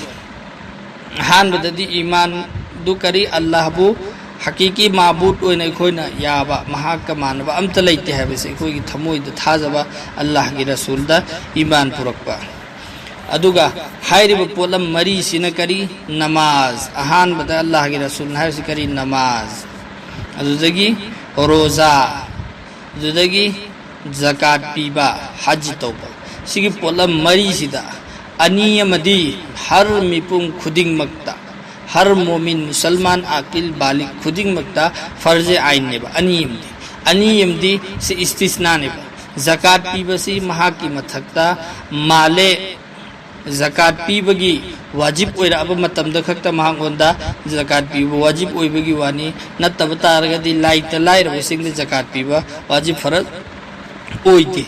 ꯑꯍꯥꯟꯕꯗꯗꯤ ꯏꯃꯥꯟꯗꯨ ꯀꯔꯤ? ꯑꯜꯂꯥꯍꯕꯨ ꯍꯀꯤꯀꯤ ꯃꯥꯕꯨꯗ ꯑꯣꯏꯅ ꯑꯩꯈꯣꯏꯅ ꯌꯥꯕ, ꯃꯍꯥꯛꯀ ꯃꯥꯟꯅꯕ ꯑꯝꯇ ꯂꯩꯇꯦ ꯍꯥꯏꯕꯁꯤ ꯑꯩꯈꯣꯏꯒꯤ ꯊꯃꯣꯏꯗ ꯊꯥꯖꯕ, ꯑꯜꯂꯥꯍꯒꯤ ꯔꯁꯨꯜꯗ ꯏꯃꯥꯟ ꯄꯨꯔꯛꯄ꯫ ꯑꯗꯨꯒ ꯍꯥꯏꯔꯤꯕ ꯄꯣꯠꯂꯝ ꯃꯔꯤꯁꯤꯅ ꯀꯔꯤ? ꯅꯃꯥꯖ꯫ ꯑꯍꯥꯟꯕꯗ ꯑꯜꯂꯥꯍꯒꯤ ꯔꯁꯨꯜꯅ ꯍꯥꯏꯔꯤꯁꯤ ꯀꯔꯤ? ꯅꯃꯥꯖ꯫ ꯑꯗꯨꯗꯒꯤ ꯔꯣꯖꯥ, ꯑꯗꯨꯗꯒꯤ ꯖꯀꯥꯠ ꯄꯤꯕ, ꯍꯖ ꯇꯧꯕ꯫ ꯁꯤꯒꯤ ꯄꯣꯠꯂꯝ ꯃꯔꯤꯁꯤꯗ ꯑꯅꯤ ꯑꯃꯗꯤ ꯍꯔ ꯃꯤꯄꯨꯝ ꯈꯨꯗꯤꯡꯃꯛꯇ, ꯍꯔ ꯃꯣꯃꯤꯟ, ꯃꯨꯁꯜꯃꯥꯟ, ꯑꯥꯀꯤꯜ, ꯕꯥꯂꯤꯒ ꯈꯨꯗꯤꯡꯃꯛꯇ ꯐꯔꯖꯦ ꯑꯥꯏꯟꯅꯦꯕ꯫ ꯑꯅꯤ ꯑꯃꯗꯤ, ꯑꯅꯤ ꯑꯃꯗꯤ ꯁꯤ ꯏꯁꯇꯤꯁꯅꯥꯅꯦꯕ꯫ ꯖꯀꯥꯠ ꯄꯤꯕꯁꯤ ꯃꯍꯥꯛꯀꯤ ꯃꯊꯛꯇ ꯃꯥꯂꯦ, ꯖꯀꯥꯠ ꯄꯤꯕꯒꯤ ꯋꯥꯖꯤꯕ ꯑꯣꯏꯔꯛꯑꯕ ꯃꯇꯝꯗ ꯈꯛꯇ ꯃꯍꯥꯛꯉꯣꯟꯗ ꯖꯀꯥꯠ ꯄꯤꯕ ꯋꯥꯖꯤꯕ ꯑꯣꯏꯕꯒꯤ ꯋꯥꯅꯤ꯫ ꯅꯠꯇꯕ ꯇꯥꯔꯒꯗꯤ ꯂꯥꯏꯇ ꯂꯥꯏꯔꯕꯁꯤꯡꯗ ꯖꯀꯥꯠ ꯄꯤꯕ ꯋꯥꯖꯤꯕ ꯐꯔꯖ ꯑꯣꯏꯗꯦ꯫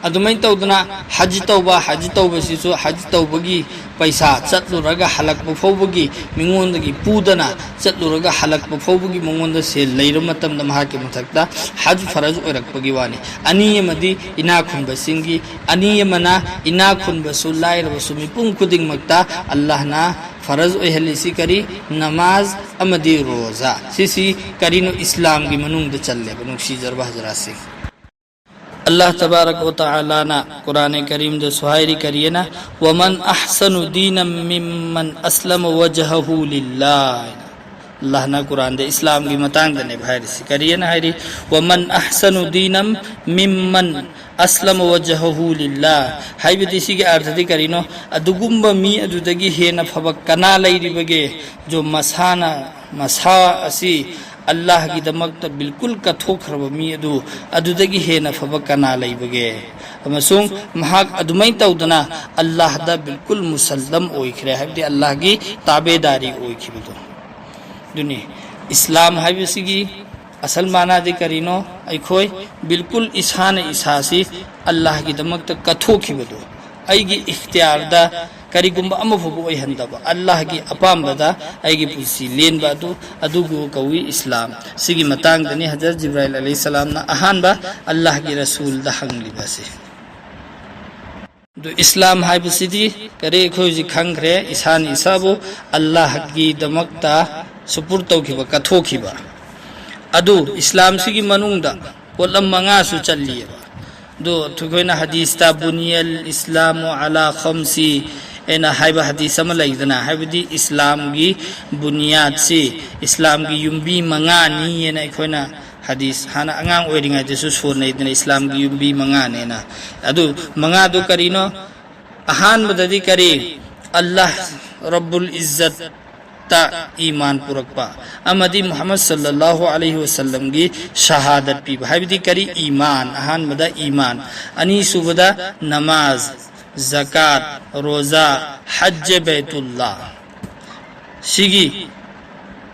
ꯑꯗꯨꯃꯥꯏꯅ ꯇꯧꯗꯅ ꯍꯖ ꯇꯧꯕ, ꯍꯖ ꯇꯧꯕꯁꯤꯁꯨ ꯍꯖ ꯇꯧꯕꯒꯤ ꯄꯩꯁꯥ, ꯆꯠꯂꯨꯔꯒ ꯍꯜꯂꯛꯄ ꯐꯥꯎꯕꯒꯤ ꯃꯤꯉꯣꯟꯗꯒꯤ ꯄꯨꯗꯅ ꯆꯠꯂꯨꯔꯒ ꯍꯜꯂꯛꯄ ꯐꯥꯎꯕꯒꯤ ꯃꯉꯣꯟꯗ ꯁꯦꯜ ꯂꯩꯔꯕ ꯃꯇꯝꯗ ꯃꯍꯥꯛꯀꯤ ꯃꯊꯛꯇ ꯍꯖ ꯐꯔꯖ ꯑꯣꯏꯔꯛꯄꯒꯤ ꯋꯥꯅꯤ꯫ ꯑꯅꯤ ꯑꯃꯗꯤ ꯏꯅꯥꯛ ꯈꯨꯟꯕꯁꯤꯡꯒꯤ, ꯑꯅꯤ ꯑꯃꯅ ꯏꯅꯥꯛ ꯈꯨꯟꯕꯁꯨ ꯂꯥꯏꯔꯕꯁꯨ ꯃꯤꯄꯨꯝ ꯈꯨꯗꯤꯡꯃꯛꯇ ꯑꯜꯂꯥꯍꯅ ꯐꯔꯖ ꯑꯣꯏꯍꯜꯂꯤꯁꯤ ꯀꯔꯤ? ꯅꯃꯥꯖ ꯑꯃꯗꯤ ꯔꯣꯖꯥ꯫ ꯁꯤꯁꯤ ꯀꯔꯤꯅꯣ? ꯏꯁꯂꯥꯝꯒꯤ ꯃꯅꯨꯡꯗ ꯆꯜꯂꯦꯕ, ꯅꯨꯡꯁꯤꯖꯔꯕ ꯍꯖꯔꯥꯠꯁꯤꯡ꯫ ꯑꯜꯂꯥꯍ ꯇꯕꯥꯔꯛ ꯋ ꯇꯥꯂꯥꯅ ꯀꯨꯔꯥꯟ ꯀꯔꯤꯝꯗꯁꯨ ꯍꯥꯏꯔꯤ, ꯀꯔꯤꯑꯅ? "ꯋꯃꯟ ꯑꯍꯁꯅꯨ ꯗꯤꯅꯝ ꯃꯤꯝꯃꯟ ꯑꯁꯂꯃ ꯋꯖꯍꯍꯨ ꯂꯤꯜꯂꯥꯍ" ꯍꯥꯏꯅ꯫ ꯑꯜꯂꯥꯍꯅ ꯀꯨꯔꯥꯟꯗ ꯏꯁꯂꯥꯝꯒꯤ ꯃꯇꯥꯡꯗꯅꯦꯕ ꯍꯥꯏꯔꯤꯁꯤ꯫ ꯀꯔꯤꯑꯅ ꯍꯥꯏꯔꯤ? "ꯋꯃꯟ ꯑꯍꯁꯅꯨ ꯗꯤꯅꯝ ꯃꯤꯝꯃꯟ ꯑꯁꯂꯃ ꯋꯖꯍꯍꯨ ꯂꯤꯜꯂꯥꯍ" ꯍꯥꯏꯕꯗꯤ ꯁꯤꯒꯤ ꯑꯥꯔꯊꯗꯤ ꯀꯔꯤꯅꯣ? ꯑꯗꯨꯒꯨꯝꯕ ꯃꯤ ꯑꯗꯨꯗꯒꯤ ꯍꯦꯟꯅ ꯐꯕ ꯀꯅꯥ ꯂꯩꯔꯤꯕꯒꯦ? ꯖꯣ ꯃꯁꯥꯅ, ꯃꯁꯥ ꯑꯁꯤ ꯑꯜꯂꯥꯍꯒꯤꯗꯃꯛꯇ ꯕꯤꯜꯀꯨꯜ ꯀꯠꯊꯣꯛꯈ꯭ꯔꯕ ꯃꯤ ꯑꯗꯨ, ꯑꯗꯨꯗꯒꯤ ꯍꯦꯟꯅ ꯐꯕ ꯀꯅꯥ ꯂꯩꯕꯒꯦ? ꯑꯃꯁꯨꯡ ꯃꯍꯥꯛ ꯑꯗꯨꯃꯥꯏꯅ ꯇꯧꯗꯅ ꯑꯜꯂꯥꯍꯗ ꯕꯤꯜꯀꯨꯜ ꯃꯨꯁꯜꯂꯝ ꯑꯣꯏꯈ꯭ꯔꯦ, ꯍꯥꯏꯕꯗꯤ ꯑꯜꯂꯥꯍꯒꯤ ꯇꯥꯕꯦꯗꯥꯔꯤ ꯑꯣꯏꯈꯤꯕꯗꯣ꯫ ꯑꯗꯨꯅꯤ ꯏꯁꯂꯥꯝ ꯍꯥꯏꯕꯁꯤꯒꯤ ꯑꯁꯜ ꯃꯥꯅꯥꯗꯤ ꯀꯔꯤꯅꯣ? ꯑꯩꯈꯣꯏ ꯕꯤꯜꯀꯨꯜ ꯏꯁꯥꯅ ꯏꯁꯥꯁꯤ ꯑꯜꯂꯥꯍꯒꯤꯗꯃꯛꯇ ꯀꯠꯊꯣꯛꯈꯤꯕꯗꯣ, ꯑꯩꯒꯤ ꯏꯈꯇꯤꯌꯥꯔꯗ ꯀꯔꯤꯒꯨꯝꯕ ꯑꯃ ꯐꯥꯎꯕ ꯑꯣꯏꯍꯟꯗꯕ, ꯑꯜꯂꯥꯍꯒꯤ ꯑꯄꯥꯝꯕꯗ ꯑꯩꯒꯤ ꯄꯨꯟꯁꯤ ꯂꯦꯟꯕ ꯑꯗꯨ, ꯑꯗꯨꯕꯨ ꯀꯧꯏ ꯏꯁꯂꯥꯝ꯫ ꯁꯤꯒꯤ ꯃꯇꯥꯡꯗꯅꯤ ꯍꯖꯔꯠ ꯖꯤꯕ꯭ꯔꯥꯏꯜ ꯑꯂꯩꯍꯤꯁꯁꯂꯥꯝꯅ ꯑꯍꯥꯟꯕ ꯑꯜꯂꯥꯍꯒꯤ ꯔꯁꯨꯜꯗ ꯍꯪꯂꯤꯕ ꯑꯁꯤ꯫ ꯑꯗꯨ ꯏꯁꯂꯥꯝ ꯍꯥꯏꯕꯁꯤꯗꯤ ꯀꯔꯤ? ꯑꯩꯈꯣꯏ ꯍꯧꯖꯤꯛ ꯈꯪꯈ꯭ꯔꯦ, ꯏꯁꯥꯅ ꯏꯁꯥꯕꯨ ꯑꯜꯂꯥꯍꯒꯤꯗꯃꯛꯇ ꯁꯨꯄꯨꯔ ꯇꯧꯈꯤꯕ, ꯀꯠꯊꯣꯛꯈꯤꯕ꯫ ꯑꯗꯨ ꯏꯁꯂꯥꯝꯁꯤꯒꯤ ꯃꯅꯨꯡꯗ ꯄꯣꯠꯂꯝ ꯃꯉꯥꯁꯨ ꯆꯜꯂꯤꯑꯕ꯫ ꯑꯗꯣ ꯑꯩꯈꯣꯏꯅ ꯍꯗꯤꯁꯇ "ꯕꯨꯅꯤꯌꯜ ꯏꯁꯂꯥꯃꯨ ꯑꯂꯥ ꯈꯝꯁꯤ" ꯍꯥꯏꯅ ꯍꯥꯏꯕ ꯍꯗꯤꯁ ꯑꯃ ꯂꯩꯗꯅ, ꯍꯥꯏꯕꯗꯤ ꯏꯁꯂꯥꯝꯒꯤ ꯕꯨꯅꯤꯌꯥꯠꯁꯤ, ꯏꯁꯂꯥꯝꯒꯤ ꯌꯨꯝꯕꯤ ꯃꯉꯥꯅꯤ ꯍꯥꯏꯅ ꯑꯩꯈꯣꯏꯅ ꯍꯗꯤꯁ ꯍꯥꯟꯅ ꯑꯉꯥꯡ ꯑꯣꯏꯔꯤꯉꯩꯗꯁꯨ ꯁꯣꯟꯅꯩꯗꯅ, ꯏꯁꯂꯥꯝꯒꯤ ꯌꯨꯝꯕꯤ ꯃꯉꯥꯅꯦꯅ꯫ ꯑꯗꯨ ꯃꯉꯥꯗꯨ ꯀꯔꯤꯅꯣ? ꯑꯍꯥꯟꯕꯗꯗꯤ ꯀꯔꯤ? ꯑꯜꯂꯥꯍ ꯔꯕꯨꯜ ꯏꯖꯠꯇ ꯏꯃꯥꯟ ꯄꯨꯔꯛꯄ, ꯑꯃꯗꯤ ꯃꯨꯍꯝꯃꯗ ꯁꯜꯂꯜꯂꯥꯍꯨ ꯑꯂꯩꯍꯤ ꯋꯁꯜꯂꯝꯒꯤ ꯁꯍꯥꯗꯠ ꯄꯤꯕ, ꯍꯥꯏꯕꯗꯤ ꯀꯔꯤ? ꯏꯃꯥꯟ꯫ ꯑꯍꯥꯟꯕꯗ ꯏꯃꯥꯟ, ꯑꯅꯤꯁꯨꯕꯗ ꯅꯃꯥꯖ, ꯖꯀꯥꯠ, ꯔꯣꯖꯥ, ꯍꯖ ꯕꯩꯇꯨꯜꯂꯥ꯫ ꯁꯤꯒꯤ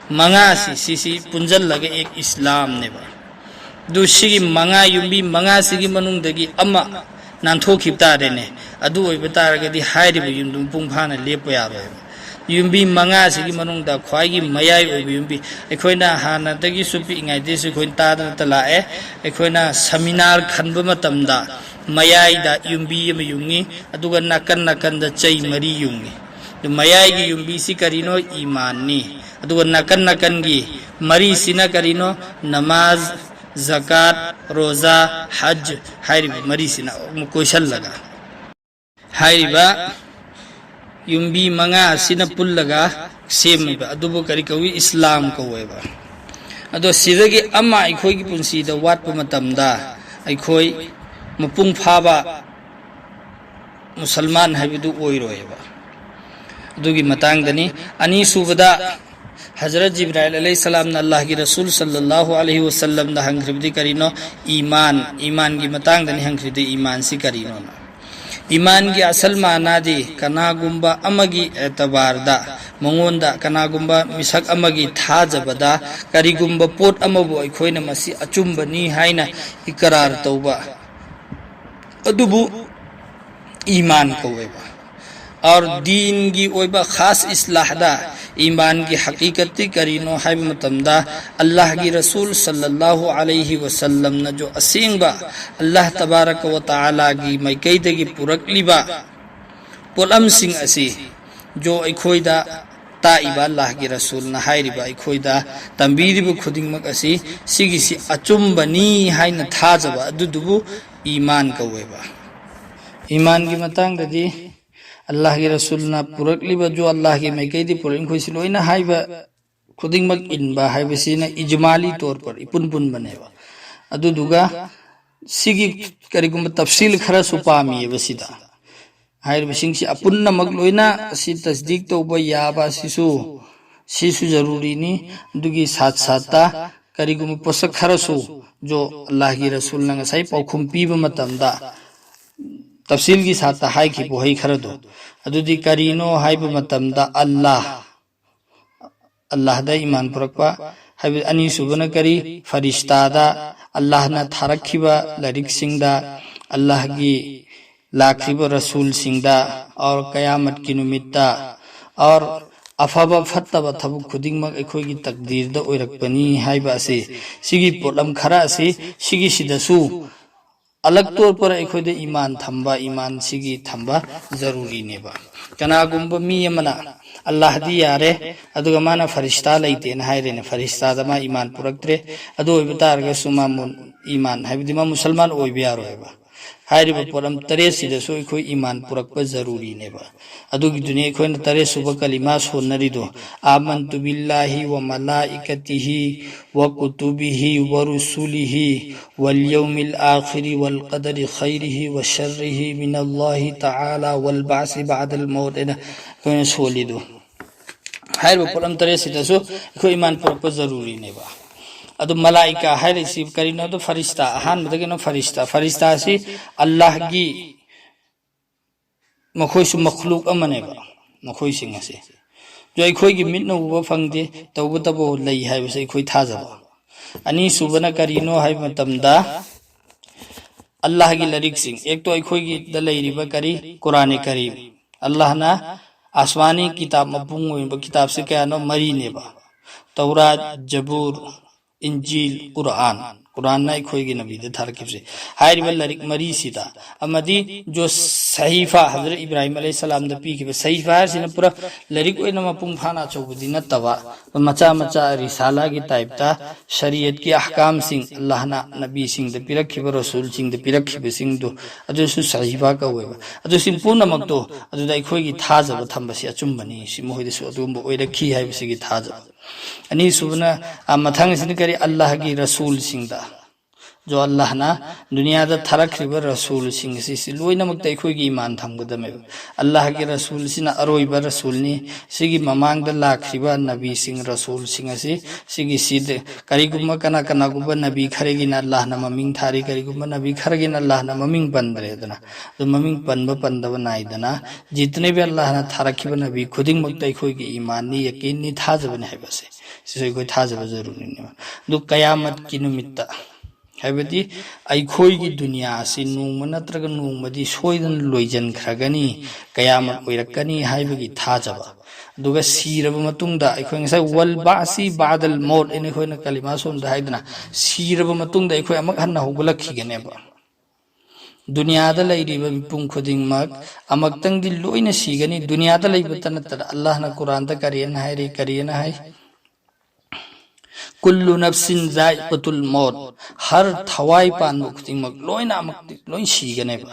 ꯃꯉꯥꯁꯤ, ꯁꯤꯁꯤ ꯄꯨꯟꯁꯤꯜꯂꯒ ꯑꯦꯛ ꯏꯁꯂꯥꯝꯅꯦꯕ꯫ ꯑꯗꯨ ꯁꯤꯒꯤ ꯃꯉꯥ, ꯌꯨꯝꯕꯤ ꯃꯉꯥꯁꯤꯒꯤ ꯃꯅꯨꯡꯗꯒꯤ ꯑꯃ ꯅꯥꯟꯊꯣꯛꯈꯤꯕ ꯇꯥꯔꯦꯅꯦ꯫ ꯑꯗꯨ ꯑꯣꯏꯕ ꯇꯥꯔꯒꯗꯤ ꯍꯥꯏꯔꯤꯕ ꯌꯨꯝꯗꯨ ꯃꯄꯨꯡ ꯐꯥꯅ ꯂꯦꯞꯄ ꯌꯥꯔꯣꯏꯕ꯫ ꯌꯨꯝꯕꯤ ꯃꯉꯥꯁꯤꯒꯤ ꯃꯅꯨꯡꯗ ꯈ꯭ꯋꯥꯏꯒꯤ ꯃꯌꯥꯏ ꯑꯣꯏꯕ ꯌꯨꯝꯕꯤ, ꯑꯩꯈꯣꯏꯅ ꯍꯥꯟꯅꯗꯒꯤꯁꯨ ꯄꯤꯛꯏꯉꯩꯗꯒꯤꯁꯨ ꯑꯩꯈꯣꯏꯅ ꯇꯥꯗꯅꯇ ꯂꯥꯛꯑꯦ, ꯑꯩꯈꯣꯏꯅ ꯁꯃꯤꯅꯥꯔ ꯈꯟꯕ ꯃꯇꯝꯗ ꯃꯌꯥꯏꯗ ꯌꯨꯝꯕꯤ ꯑꯃ ꯌꯨꯡꯉꯤ, ꯑꯗꯨꯒ ꯅꯥꯀꯟ ꯅꯥꯀꯟꯗ ꯆꯩ ꯃꯔꯤ ꯌꯨꯡꯉꯤ꯫ ꯑꯗꯨ ꯃꯌꯥꯏꯒꯤ ꯌꯨꯝꯕꯤꯁꯤ ꯀꯔꯤꯅꯣ? ꯏꯃꯥꯟꯅꯤ꯫ ꯑꯗꯨꯒ ꯅꯥꯀꯟ ꯅꯥꯀꯟꯒꯤ ꯃꯔꯤꯁꯤꯅ ꯀꯔꯤꯅꯣ? ꯅꯃꯥꯖ, ꯖꯀꯥꯠ, ꯔꯣꯖꯥ, ꯍꯖ ꯍꯥꯏꯔꯤꯕ ꯃꯔꯤꯁꯤꯅ ꯑꯃꯨꯛ ꯀꯣꯏꯁꯜꯂꯒ, ꯍꯥꯏꯔꯤꯕ ꯌꯨꯝꯕꯤ ꯃꯉꯥ ꯑꯁꯤꯅ ꯄꯨꯜꯂꯒ ꯁꯦꯝꯃꯤꯕ ꯑꯗꯨꯕꯨ ꯀꯔꯤ ꯀꯧꯏ? ꯏꯁꯂꯥꯝ ꯀꯧꯋꯦꯕ꯫ ꯑꯗꯣ ꯁꯤꯗꯒꯤ ꯑꯃ ꯑꯩꯈꯣꯏꯒꯤ ꯄꯨꯟꯁꯤꯗ ꯋꯥꯠꯄ ꯃꯇꯝꯗ ꯑꯩꯈꯣꯏ ꯃꯄꯨꯡ ꯐꯥꯕ ꯃꯨꯁꯜꯃꯥꯟ ꯍꯥꯏꯕꯗꯨ ꯑꯣꯏꯔꯣꯏꯕ꯫ ꯑꯗꯨꯒꯤ ꯃꯇꯥꯡꯗꯅꯤ꯫ ꯑꯅꯤꯁꯨꯕꯗ, ꯍꯖꯔꯠ ꯖꯤꯕ꯭ꯔꯥꯏꯜ ꯑꯂꯩꯍꯤ ꯁꯂꯥꯝꯅ ꯑꯜꯂꯥꯍꯒꯤ ꯔꯁꯨꯜ ꯁꯜꯂꯜꯂꯥꯍꯨ ꯑꯂꯩꯍꯤ ꯋꯁꯜꯂꯝꯗ ꯍꯪꯈ꯭ꯔꯤꯕꯗꯤ ꯀꯔꯤꯅꯣ? ꯏꯃꯥꯟ, ꯏꯃꯥꯟꯒꯤ ꯃꯇꯥꯡꯗꯅꯤ ꯍꯪꯈ꯭ꯔꯤꯗꯤ, ꯏꯃꯥꯟꯁꯤ ꯀꯔꯤꯅꯣꯅ꯫ ꯏꯃꯥꯟꯒꯤ ꯑꯁꯜ ꯃꯥꯅꯥꯗꯤ ꯀꯅꯥꯒꯨꯝꯕ ꯑꯃꯒꯤ ꯑꯦꯇꯕꯥꯔꯗ, ꯃꯉꯣꯟꯗ ꯀꯅꯥꯒꯨꯝꯕ ꯃꯤꯁꯛ ꯑꯃꯒꯤ ꯊꯥꯖꯕꯗ ꯀꯔꯤꯒꯨꯝꯕ ꯄꯣꯠ ꯑꯃꯕꯨ ꯑꯩꯈꯣꯏꯅ ꯃꯁꯤ ꯑꯆꯨꯝꯕꯅꯤ ꯍꯥꯏꯅ ꯏꯀꯔꯥꯔ ꯇꯧꯕ ꯑꯗꯨꯕꯨ ꯏꯃꯥꯟ ꯀꯧꯋꯦꯕ꯫ ꯑꯣꯔ ꯗꯤꯟꯒꯤ ꯑꯣꯏꯕ ꯈꯥꯁ ꯏꯁꯂꯥꯍꯗ ꯏꯃꯥꯟꯒꯤ ꯍꯀꯤꯀꯠꯇꯤ ꯀꯔꯤꯅꯣ ꯍꯥꯏꯕ ꯃꯇꯝꯗ, ꯑꯜꯂꯥꯍꯒꯤ ꯔꯁꯨꯜ ꯁꯜꯂꯜꯂꯥꯍꯨ ꯑꯂꯩꯍꯤ ꯋꯁꯜꯂꯝꯅ ꯖꯣ ꯑꯁꯦꯡꯕ ꯑꯜꯂꯥꯍ ꯇꯕꯥꯔꯀ ꯋ ꯇꯥꯂꯥꯒꯤ ꯃꯥꯏꯀꯩꯗꯒꯤ ꯄꯨꯔꯛꯂꯤꯕ ꯄꯣꯠꯂꯝꯁꯤꯡ ꯑꯁꯤ ꯖꯣ ꯑꯩꯈꯣꯏꯗ ꯇꯥꯛꯏꯕ ꯑꯜꯂꯥꯍꯒꯤ ꯔꯁꯨꯜꯅ ꯍꯥꯏꯔꯤꯕ, ꯑꯩꯈꯣꯏꯗ ꯇꯝꯕꯤꯔꯤꯕ ꯈꯨꯗꯤꯡꯃꯛ ꯑꯁꯤ ꯁꯤꯒꯤꯁꯤ ꯑꯆꯨꯝꯕꯅꯤ ꯍꯥꯏꯅ ꯊꯥꯖꯕ ꯑꯗꯨꯗꯨꯕꯨ ꯏꯃꯥꯟ ꯀꯧꯋꯦꯕ꯫ ꯏꯃꯥꯟꯒꯤ ꯃꯇꯥꯡꯗꯗꯤ ꯑꯜꯂꯥꯍꯒꯤ ꯔꯁꯨꯜꯅ ꯄꯨꯔꯛꯂꯤꯕ ꯖꯣ ꯑꯜꯂꯥꯍꯒꯤ ꯃꯥꯏꯀꯩꯗꯤ ꯄꯨꯔꯛꯏ, ꯃꯈꯣꯏꯁꯤ ꯂꯣꯏꯅ ꯍꯥꯏꯕ ꯈꯨꯗꯤꯡꯃꯛ ꯏꯟꯕ ꯍꯥꯏꯕꯁꯤꯅ ꯏꯖꯃꯥꯂꯤ ꯇꯣꯔ ꯄꯔ ꯏꯄꯨꯟ ꯄꯨꯟꯕꯅꯦꯕ꯫ ꯑꯗꯨꯗꯨꯒ ꯁꯤꯒꯤ ꯀꯔꯤꯒꯨꯝꯕ ꯇꯐꯁꯤꯜ ꯈꯔꯁꯨ ꯄꯥꯝꯃꯤꯑꯕ ꯁꯤꯗ꯫ ꯍꯥꯏꯔꯤꯕꯁꯤꯡꯁꯤ ꯑꯄꯨꯝꯅꯃꯛ ꯂꯣꯏꯅ ꯑꯁꯤ ꯇꯁꯗꯤꯛ ꯇꯧꯕ ꯌꯥꯕ ꯑꯁꯤꯁꯨ, ꯁꯤꯁꯨ ꯖꯔꯨꯔꯤꯅꯤ꯫ ꯑꯗꯨꯒꯤ ꯁꯥꯠ ꯁꯥꯠꯇ ꯀꯔꯤꯒꯨꯝꯕ ꯄꯣꯠꯁꯛ ꯈꯔꯁꯨ ꯖꯣ ꯑꯜꯂꯥꯍꯒꯤ ꯔꯁꯨꯜꯅ ꯉꯁꯥꯏ ꯄꯥꯎꯈꯨꯝ ꯄꯤꯕ ꯃꯇꯝꯗ ꯇꯐꯁꯤꯜꯒꯤ ꯁꯥꯠꯇ ꯍꯥꯏꯈꯤꯕ ꯋꯥꯍꯩ ꯈꯔꯗꯣ, ꯑꯗꯨꯗꯤ ꯀꯔꯤꯅꯣ ꯍꯥꯏꯕ ꯃꯇꯝꯗ ꯑꯜꯂꯥꯍ, ꯑꯜꯂꯥꯍꯗ ꯏꯃꯥꯟ ꯄꯨꯔꯛꯄ ꯍꯥꯏꯕ꯫ ꯑꯅꯤꯁꯨꯕꯅ ꯀꯔꯤ? ꯐꯔꯤꯁꯇꯥꯗ, ꯑꯜꯂꯥꯍꯅ ꯊꯥꯔꯛꯈꯤꯕ ꯂꯥꯏꯔꯤꯛꯁꯤꯡꯗ, ꯑꯜꯂꯥꯍꯒꯤ ꯂꯥꯛꯈꯤꯕ ꯔꯁꯨꯜꯁꯤꯡꯗ, ꯑꯣꯔ ꯀꯌꯥꯃꯠꯀꯤ ꯅꯨꯃꯤꯠꯇ, ꯑꯣꯔ ꯑꯐꯕ ꯐꯠꯇꯕ ꯊꯕꯛ ꯈꯨꯗꯤꯡꯃꯛ ꯑꯩꯈꯣꯏꯒꯤ ꯇꯛꯗꯤꯔꯗ ꯑꯣꯏꯔꯛꯄꯅꯤ ꯍꯥꯏꯕ ꯑꯁꯤ, ꯁꯤꯒꯤ ꯄꯣꯠꯂꯝ ꯈꯔ ꯑꯁꯤ ꯁꯤꯒꯤꯁꯤꯗꯁꯨ ꯑꯂꯛ ꯇꯣꯔ ꯄꯔ ꯑꯩꯈꯣꯏꯗ ꯏꯃꯥꯟ ꯊꯝꯕ, ꯏꯃꯥꯟꯁꯤꯒꯤ ꯊꯝꯕ ꯖꯔꯨꯔꯤꯅꯦꯕ꯫ ꯀꯅꯥꯒꯨꯝꯕ ꯃꯤ ꯑꯃꯅ ꯑꯜꯂꯥꯍꯗꯤ ꯌꯥꯔꯦ, ꯑꯗꯨꯒ ꯃꯥꯅ ꯐꯔꯤꯁꯇꯥ ꯂꯩꯇꯦꯅ ꯍꯥꯏꯔꯦꯅꯦ, ꯐꯔꯤꯁꯇꯥꯗ ꯃꯥ ꯏꯃꯥꯟ ꯄꯨꯔꯛꯇ꯭ꯔꯦ, ꯑꯗꯨ ꯑꯣꯏꯕ ꯇꯥꯔꯒꯁꯨ ꯃꯥ ꯃꯨ-, ꯏꯃꯥꯟ ꯍꯥꯏꯕꯗꯤ ꯃꯥ ꯃꯨꯁꯜꯃꯥꯟ ꯑꯣꯏꯕ ꯌꯥꯔꯣꯏꯕ꯫ ꯍꯥꯏꯔꯤꯕ ꯄꯣꯠꯂꯝ ꯇꯔꯦꯠꯁꯤꯗꯁꯨ ꯑꯩꯈꯣꯏ ꯏꯃꯥꯟ ꯄꯨꯔꯛꯄ ꯖꯔꯨꯔꯤꯅꯦꯕ꯫ ꯑꯗꯨꯒꯤꯗꯨꯅꯤ ꯑꯩꯈꯣꯏꯅ ꯇꯔꯦꯠ ꯁꯨꯕ ꯀꯂꯤꯃꯥ ꯁꯣꯟꯅꯔꯤꯗꯣ, "آمنت بالله وملائكته وكتبه ورسله واليوم الآخر والقدر خيره وشره من الله تعالى والبعث بعد الموت" ꯍꯥꯏꯅ ꯑꯩꯈꯣꯏꯅ ꯁꯣꯜꯂꯤꯗꯣ꯫ ꯍꯥꯏꯔꯤꯕ ꯄꯣꯠꯂꯝ ꯇꯔꯦꯠꯁꯤꯗꯁꯨ ꯑꯩꯈꯣꯏ ꯏꯃꯥꯟ ꯄꯨꯔꯛꯄ ꯖꯔꯨꯔꯤꯅꯦꯕ꯫ ꯑꯗꯨ ꯃꯂꯥꯏꯀꯥ ꯍꯥꯏꯔꯤꯁꯤ ꯀꯔꯤꯅꯣ? ꯑꯗꯨ ꯐꯔꯤꯁꯇꯥ, ꯑꯍꯥꯟꯕꯗꯒꯤꯅ ꯐꯔꯤꯁꯇꯥ, ꯐꯔꯤꯁꯇꯥ ꯑꯁꯤ ꯑꯜꯂꯥꯍꯒꯤ ꯃꯈꯣꯏꯁꯨ ꯃꯈꯂꯨꯛ ꯑꯃꯅꯦꯕ꯫ ꯃꯈꯣꯏꯁꯤꯡ ꯑꯁꯤ ꯑꯗꯣ ꯑꯩꯈꯣꯏꯒꯤ ꯃꯤꯠꯅ ꯎꯕ ꯐꯪꯗꯦ, ꯇꯧꯕꯇꯕꯨ ꯂꯩ ꯍꯥꯏꯕꯁꯦ ꯑꯩꯈꯣꯏ ꯊꯥꯖꯕ꯫ ꯑꯅꯤꯁꯨꯕꯅ ꯀꯔꯤꯅꯣ ꯍꯥꯏꯕ ꯃꯇꯝꯗ, ꯑꯜꯂꯥꯍꯒꯤ ꯂꯥꯏꯔꯤꯛꯁꯤꯡ, ꯑꯦꯛꯇꯣ ꯑꯩꯈꯣꯏꯒꯤꯗ ꯂꯩꯔꯤꯕ ꯀꯔꯤ? ꯀꯨꯔꯥꯟ ꯀꯔꯤꯝ꯫ ꯑꯜꯂꯥꯍꯅ ꯑꯁꯃꯥꯅꯤ ꯀꯤꯇꯥꯕ ꯃꯄꯨꯡ ꯑꯣꯏꯕ ꯀꯤꯇꯥꯕꯁꯦ ꯀꯌꯥꯅꯣ? ꯃꯔꯤꯅꯦꯕ꯫ ꯇꯧꯔꯥꯠ, ꯖꯕꯨꯔ, ꯏꯟꯖꯤꯜ, ꯀꯨꯔꯥꯟ꯫ ꯀꯨꯔꯥꯟꯅ ꯑꯩꯈꯣꯏꯒꯤ ꯅꯕꯤꯗ ꯊꯥꯔꯛꯈꯤꯕꯁꯦ꯫ ꯍꯥꯏꯔꯤꯕ ꯂꯥꯏꯔꯤꯛ ꯃꯔꯤꯁꯤꯗ, ꯑꯃꯗꯤ ꯖꯣ ꯁꯍꯤꯐꯥ, ꯍꯖꯔꯠ ꯏꯕ꯭ꯔꯥꯍꯤꯝ ꯑꯂꯩꯍꯤ ꯁꯂꯥꯝꯗ ꯄꯤꯈꯤꯕ ꯁꯍꯤꯐꯥ ꯍꯥꯏꯁꯤꯅ ꯄꯨꯔꯥ ꯂꯥꯏꯔꯤꯛ ꯑꯣꯏꯅ ꯃꯄꯨꯡ ꯐꯥꯅ ꯑꯆꯧꯕꯗꯤ ꯅꯠꯇꯕ, ꯃꯆꯥ ꯃꯆꯥ ꯔꯤꯁꯥꯂꯥꯒꯤ ꯇꯥꯏꯞꯇ ꯁꯔꯤꯌꯠꯀꯤ ꯑꯍꯀꯥꯝꯁꯤꯡ ꯑꯜꯂꯥꯍꯅ ꯅꯕꯤꯁꯤꯡꯗ ꯄꯤꯔꯛꯈꯤꯕ, ꯔꯁꯨꯜꯁꯤꯡꯗ ꯄꯤꯔꯛꯈꯤꯕꯁꯤꯡꯗꯨ, ꯑꯗꯨꯁꯨ ꯁꯍꯤꯐꯥ ꯀꯧꯋꯦꯕ꯫ ꯑꯗꯨꯁꯤꯡ ꯄꯨꯝꯅꯃꯛꯇꯣ ꯑꯗꯨꯗ ꯑꯩꯈꯣꯏꯒꯤ ꯊꯥꯖꯕ ꯊꯝꯕꯁꯤ ꯑꯆꯨꯝꯕꯅꯤ, ꯁꯤ ꯃꯈꯣꯏꯗꯁꯨ ꯑꯗꯨꯒꯨꯝꯕ ꯑꯣꯏꯔꯛꯈꯤ ꯍꯥꯏꯕꯁꯤꯒꯤ ꯊꯥꯖꯕ꯫ ꯑꯅꯤꯁꯨꯕꯅ, ꯑ, ꯃꯊꯪ ꯑꯁꯤꯅ ꯀꯔꯤ? ꯑꯜꯂꯥꯍꯒꯤ ꯔꯁꯨꯜꯁꯤꯡꯗ, ꯖꯣ ꯑꯜꯂꯥꯍꯅ ꯗꯨꯅꯤꯌꯥꯗ ꯊꯥꯔꯛꯈ꯭ꯔꯤꯕ ꯔꯁꯨꯜꯁꯤꯡ ꯑꯁꯤ, ꯁꯤ ꯂꯣꯏꯅꯃꯛꯇ ꯑꯩꯈꯣꯏꯒꯤ ꯏꯃꯥꯟ ꯊꯝꯒꯗꯕꯅꯦꯕ꯫ ꯑꯜꯂꯥꯍꯒꯤ ꯔꯁꯨꯜꯁꯤꯅ ꯑꯔꯣꯏꯕ ꯔꯁꯨꯜꯅꯤ꯫ ꯁꯤꯒꯤ ꯃꯃꯥꯡꯗ ꯂꯥꯛꯈ꯭ꯔꯤꯕ ꯅꯕꯤꯁꯤꯡ, ꯔꯁꯨꯜꯁꯤꯡ ꯑꯁꯤ, ꯁꯤꯒꯤ ꯁꯤꯗ ꯀꯔꯤꯒꯨꯝꯕ ꯀꯅꯥ ꯀꯅꯥꯒꯨꯝꯕ ꯅꯕꯤ ꯈꯔꯒꯤꯅ ꯑꯜꯂꯥꯍꯅ ꯃꯃꯤꯡ ꯊꯥꯔꯤ, ꯀꯔꯤꯒꯨꯝꯕ ꯅꯕꯤ ꯈꯔꯒꯤꯅ ꯑꯜꯂꯥꯍꯅ ꯃꯃꯤꯡ ꯄꯟꯗ꯭ꯔꯦꯗꯅ꯫ ꯑꯗꯨ ꯃꯃꯤꯡ ꯄꯟꯕ ꯄꯟꯗꯕ ꯅꯥꯏꯗꯅ, ꯖꯤꯇꯅꯦ ꯚꯤ ꯑꯜꯂꯥꯍꯅ ꯊꯥꯔꯛꯈꯤꯕ ꯅꯕꯤ ꯈꯨꯗꯤꯡꯃꯛꯇ ꯑꯩꯈꯣꯏꯒꯤ ꯏꯃꯥꯟꯅꯤ, ꯌꯀꯤꯟꯅꯤ, ꯊꯥꯖꯕꯅꯤ ꯍꯥꯏꯕꯁꯦ, ꯁꯤꯁꯨ ꯑꯩꯈꯣꯏ ꯊꯥꯖꯕ ꯖꯔꯨꯔꯤꯅꯦꯕ꯫ ꯑꯗꯨ ꯀꯌꯥꯃꯠꯀꯤ ꯅꯨꯃꯤꯠꯇ, ꯍꯥꯏꯕꯗꯤ ꯑꯩꯈꯣꯏꯒꯤ ꯗꯨꯅꯤꯌꯥ ꯑꯁꯤ ꯅꯣꯡꯃ ꯅꯠꯇ꯭ꯔꯒ ꯅꯣꯡꯃꯗꯤ ꯁꯣꯏꯗꯅ ꯂꯣꯏꯖꯟꯈ꯭ꯔꯒꯅꯤ, ꯀꯌꯥꯃꯠ ꯑꯣꯏꯔꯛꯀꯅꯤ ꯍꯥꯏꯕꯒꯤ ꯊꯥꯖꯕ꯫ ꯑꯗꯨꯒ ꯁꯤꯔꯕ ꯃꯇꯨꯡꯗ ꯑꯩꯈꯣꯏ ꯉꯁꯥꯏ "ꯋꯜ ꯕꯥꯁꯤ ꯕꯥꯗꯜ ꯃꯧꯠ" ꯑꯅ ꯑꯩꯈꯣꯏꯅ ꯀꯂꯤꯃꯥ ꯁꯣꯝꯗ ꯍꯥꯏꯗꯅ, ꯁꯤꯔꯕ ꯃꯇꯨꯡꯗ ꯑꯩꯈꯣꯏ ꯑꯃꯨꯛ ꯍꯟꯅ ꯍꯧꯒꯠꯂꯛꯈꯤꯒꯅꯦꯕ꯫ ꯗꯨꯅꯤꯌꯥꯗ ꯂꯩꯔꯤꯕ ꯃꯤꯄꯨꯝ ꯈꯨꯗꯤꯡꯃꯛ ꯑꯃꯨꯛꯇꯪꯗꯤ ꯂꯣꯏꯅ ꯁꯤꯒꯅꯤ꯫ ꯗꯨꯅꯤꯌꯥꯗ ꯂꯩꯕꯇ ꯅꯠꯇꯅ, ꯑꯜꯂꯥꯍꯅ ꯀꯨꯔꯥꯟꯗ ꯀꯔꯤꯅ ꯍꯥꯏꯔꯤ, ꯀꯔꯤꯅ ꯍꯥꯏ? "ꯀꯨꯜꯂꯨ ꯅꯐꯁꯤꯟ ꯖꯥꯏꯀꯥꯇꯨꯜ ꯃꯧꯠ", ꯍꯔ ꯊꯋꯥꯏ ꯄꯥꯟꯕ ꯈꯨꯗꯤꯡꯃꯛ ꯂꯣꯏꯅ ꯑꯃꯨꯛ ꯂꯣꯏ ꯁꯤꯒꯅꯦꯕ꯫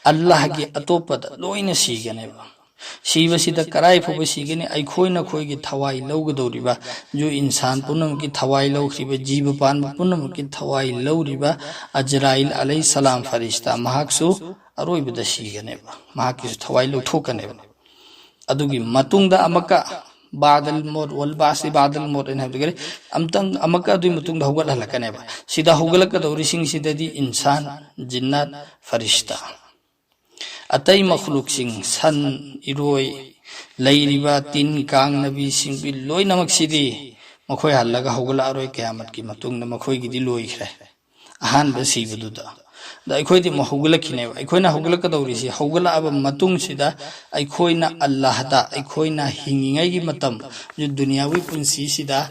ꯑꯜꯂꯥꯍꯒꯤ ꯑꯇꯣꯞꯄꯗ ꯂꯣꯏꯅ ꯁꯤꯒꯅꯦꯕ꯫ ꯁꯤꯕꯁꯤꯗ ꯀꯔꯥꯏ ꯐꯥꯎꯕ ꯁꯤꯒꯅꯤ? ꯑꯩꯈꯣꯏꯅ ꯑꯩꯈꯣꯏꯒꯤ ꯊꯋꯥꯏ ꯂꯧꯒꯗꯧꯔꯤꯕ, ꯖꯨ ꯏꯟꯁꯥꯟ ꯄꯨꯝꯅꯃꯛꯀꯤ ꯊꯋꯥꯏ ꯂꯧꯈ꯭ꯔꯤꯕ, ꯖꯤꯕ ꯄꯥꯟꯕ ꯄꯨꯝꯅꯃꯛꯀꯤ ꯊꯋꯥꯏ ꯂꯧꯔꯤꯕ ꯑꯖꯔꯥꯏꯜ ꯑꯂꯩꯍꯤꯁꯁꯂꯥꯝ ꯐꯔꯤꯁꯇꯥ, ꯃꯍꯥꯛꯁꯨ ꯑꯔꯣꯏꯕꯗ ꯁꯤꯒꯅꯦꯕ꯫ ꯃꯍꯥꯛꯀꯤꯁꯨ ꯊꯋꯥꯏ ꯂꯧꯊꯣꯛꯀꯅꯦꯕ꯫ ꯑꯗꯨꯒꯤ ꯃꯇꯨꯡꯗ ꯑꯃꯨꯛꯀ "ꯕꯥꯗꯜ ꯃꯧꯠ", "ꯋꯜ ꯕꯥꯁꯤ ꯕꯥꯗꯜ ꯃꯧꯠ" ꯑꯅ ꯍꯥꯏꯕꯗꯨ ꯀꯔꯤ? ꯑꯃꯨꯛꯇꯪ, ꯑꯃꯨꯛꯀ ꯑꯗꯨꯒꯤ ꯃꯇꯨꯡꯗ ꯍꯧꯒꯠꯍꯜꯂꯛꯀꯅꯦꯕ꯫ ꯁꯤꯗ ꯍꯧꯒꯠꯂꯛꯀꯗꯧꯔꯤꯁꯤꯡꯁꯤꯗꯗꯤ ꯏꯟꯁꯥꯟ, ꯖꯤꯟꯅꯥꯠ, ꯐꯔꯤꯁꯇꯥ, ꯑꯇꯩ ꯃꯈꯂꯨꯛꯁꯤꯡ, ꯁꯟ, ꯏꯔꯣꯏ, ꯂꯩꯔꯤꯕ ꯇꯤꯟ ꯀꯥꯡ ꯅꯥꯄꯤ ꯁꯤꯡꯕꯤ ꯂꯣꯏꯅꯃꯛꯁꯤꯗꯤ ꯃꯈꯣꯏ ꯍꯜꯂꯒ ꯍꯧꯒꯠꯂꯛꯑꯔꯣꯏ꯫ ꯀꯌꯥꯃꯠꯀꯤ ꯃꯇꯨꯡꯗ ꯃꯈꯣꯏꯒꯤꯗꯤ ꯂꯣꯏꯈ꯭ꯔꯦ, ꯑꯍꯥꯟꯕ ꯁꯤꯕꯗꯨꯗ꯫ ꯑꯗ ꯑꯩꯈꯣꯏꯗꯤ ꯑꯃꯨꯛ ꯍꯧꯒꯠꯂꯛꯈꯤꯅꯦꯕ꯫ ꯑꯩꯈꯣꯏꯅ ꯍꯧꯒꯠꯂꯛꯀꯗꯧꯔꯤꯁꯤ, ꯍꯧꯒꯠꯂꯛꯑꯕ ꯃꯇꯨꯡꯁꯤꯗ ꯑꯩꯈꯣꯏꯅ ꯑꯜꯂꯥꯍꯗ, ꯑꯩꯈꯣꯏꯅ ꯍꯤꯡꯉꯤꯉꯩꯒꯤ ꯃꯇꯝ, ꯗꯨꯅꯤꯌꯥꯋꯤ ꯄꯨꯟꯁꯤꯁꯤꯗ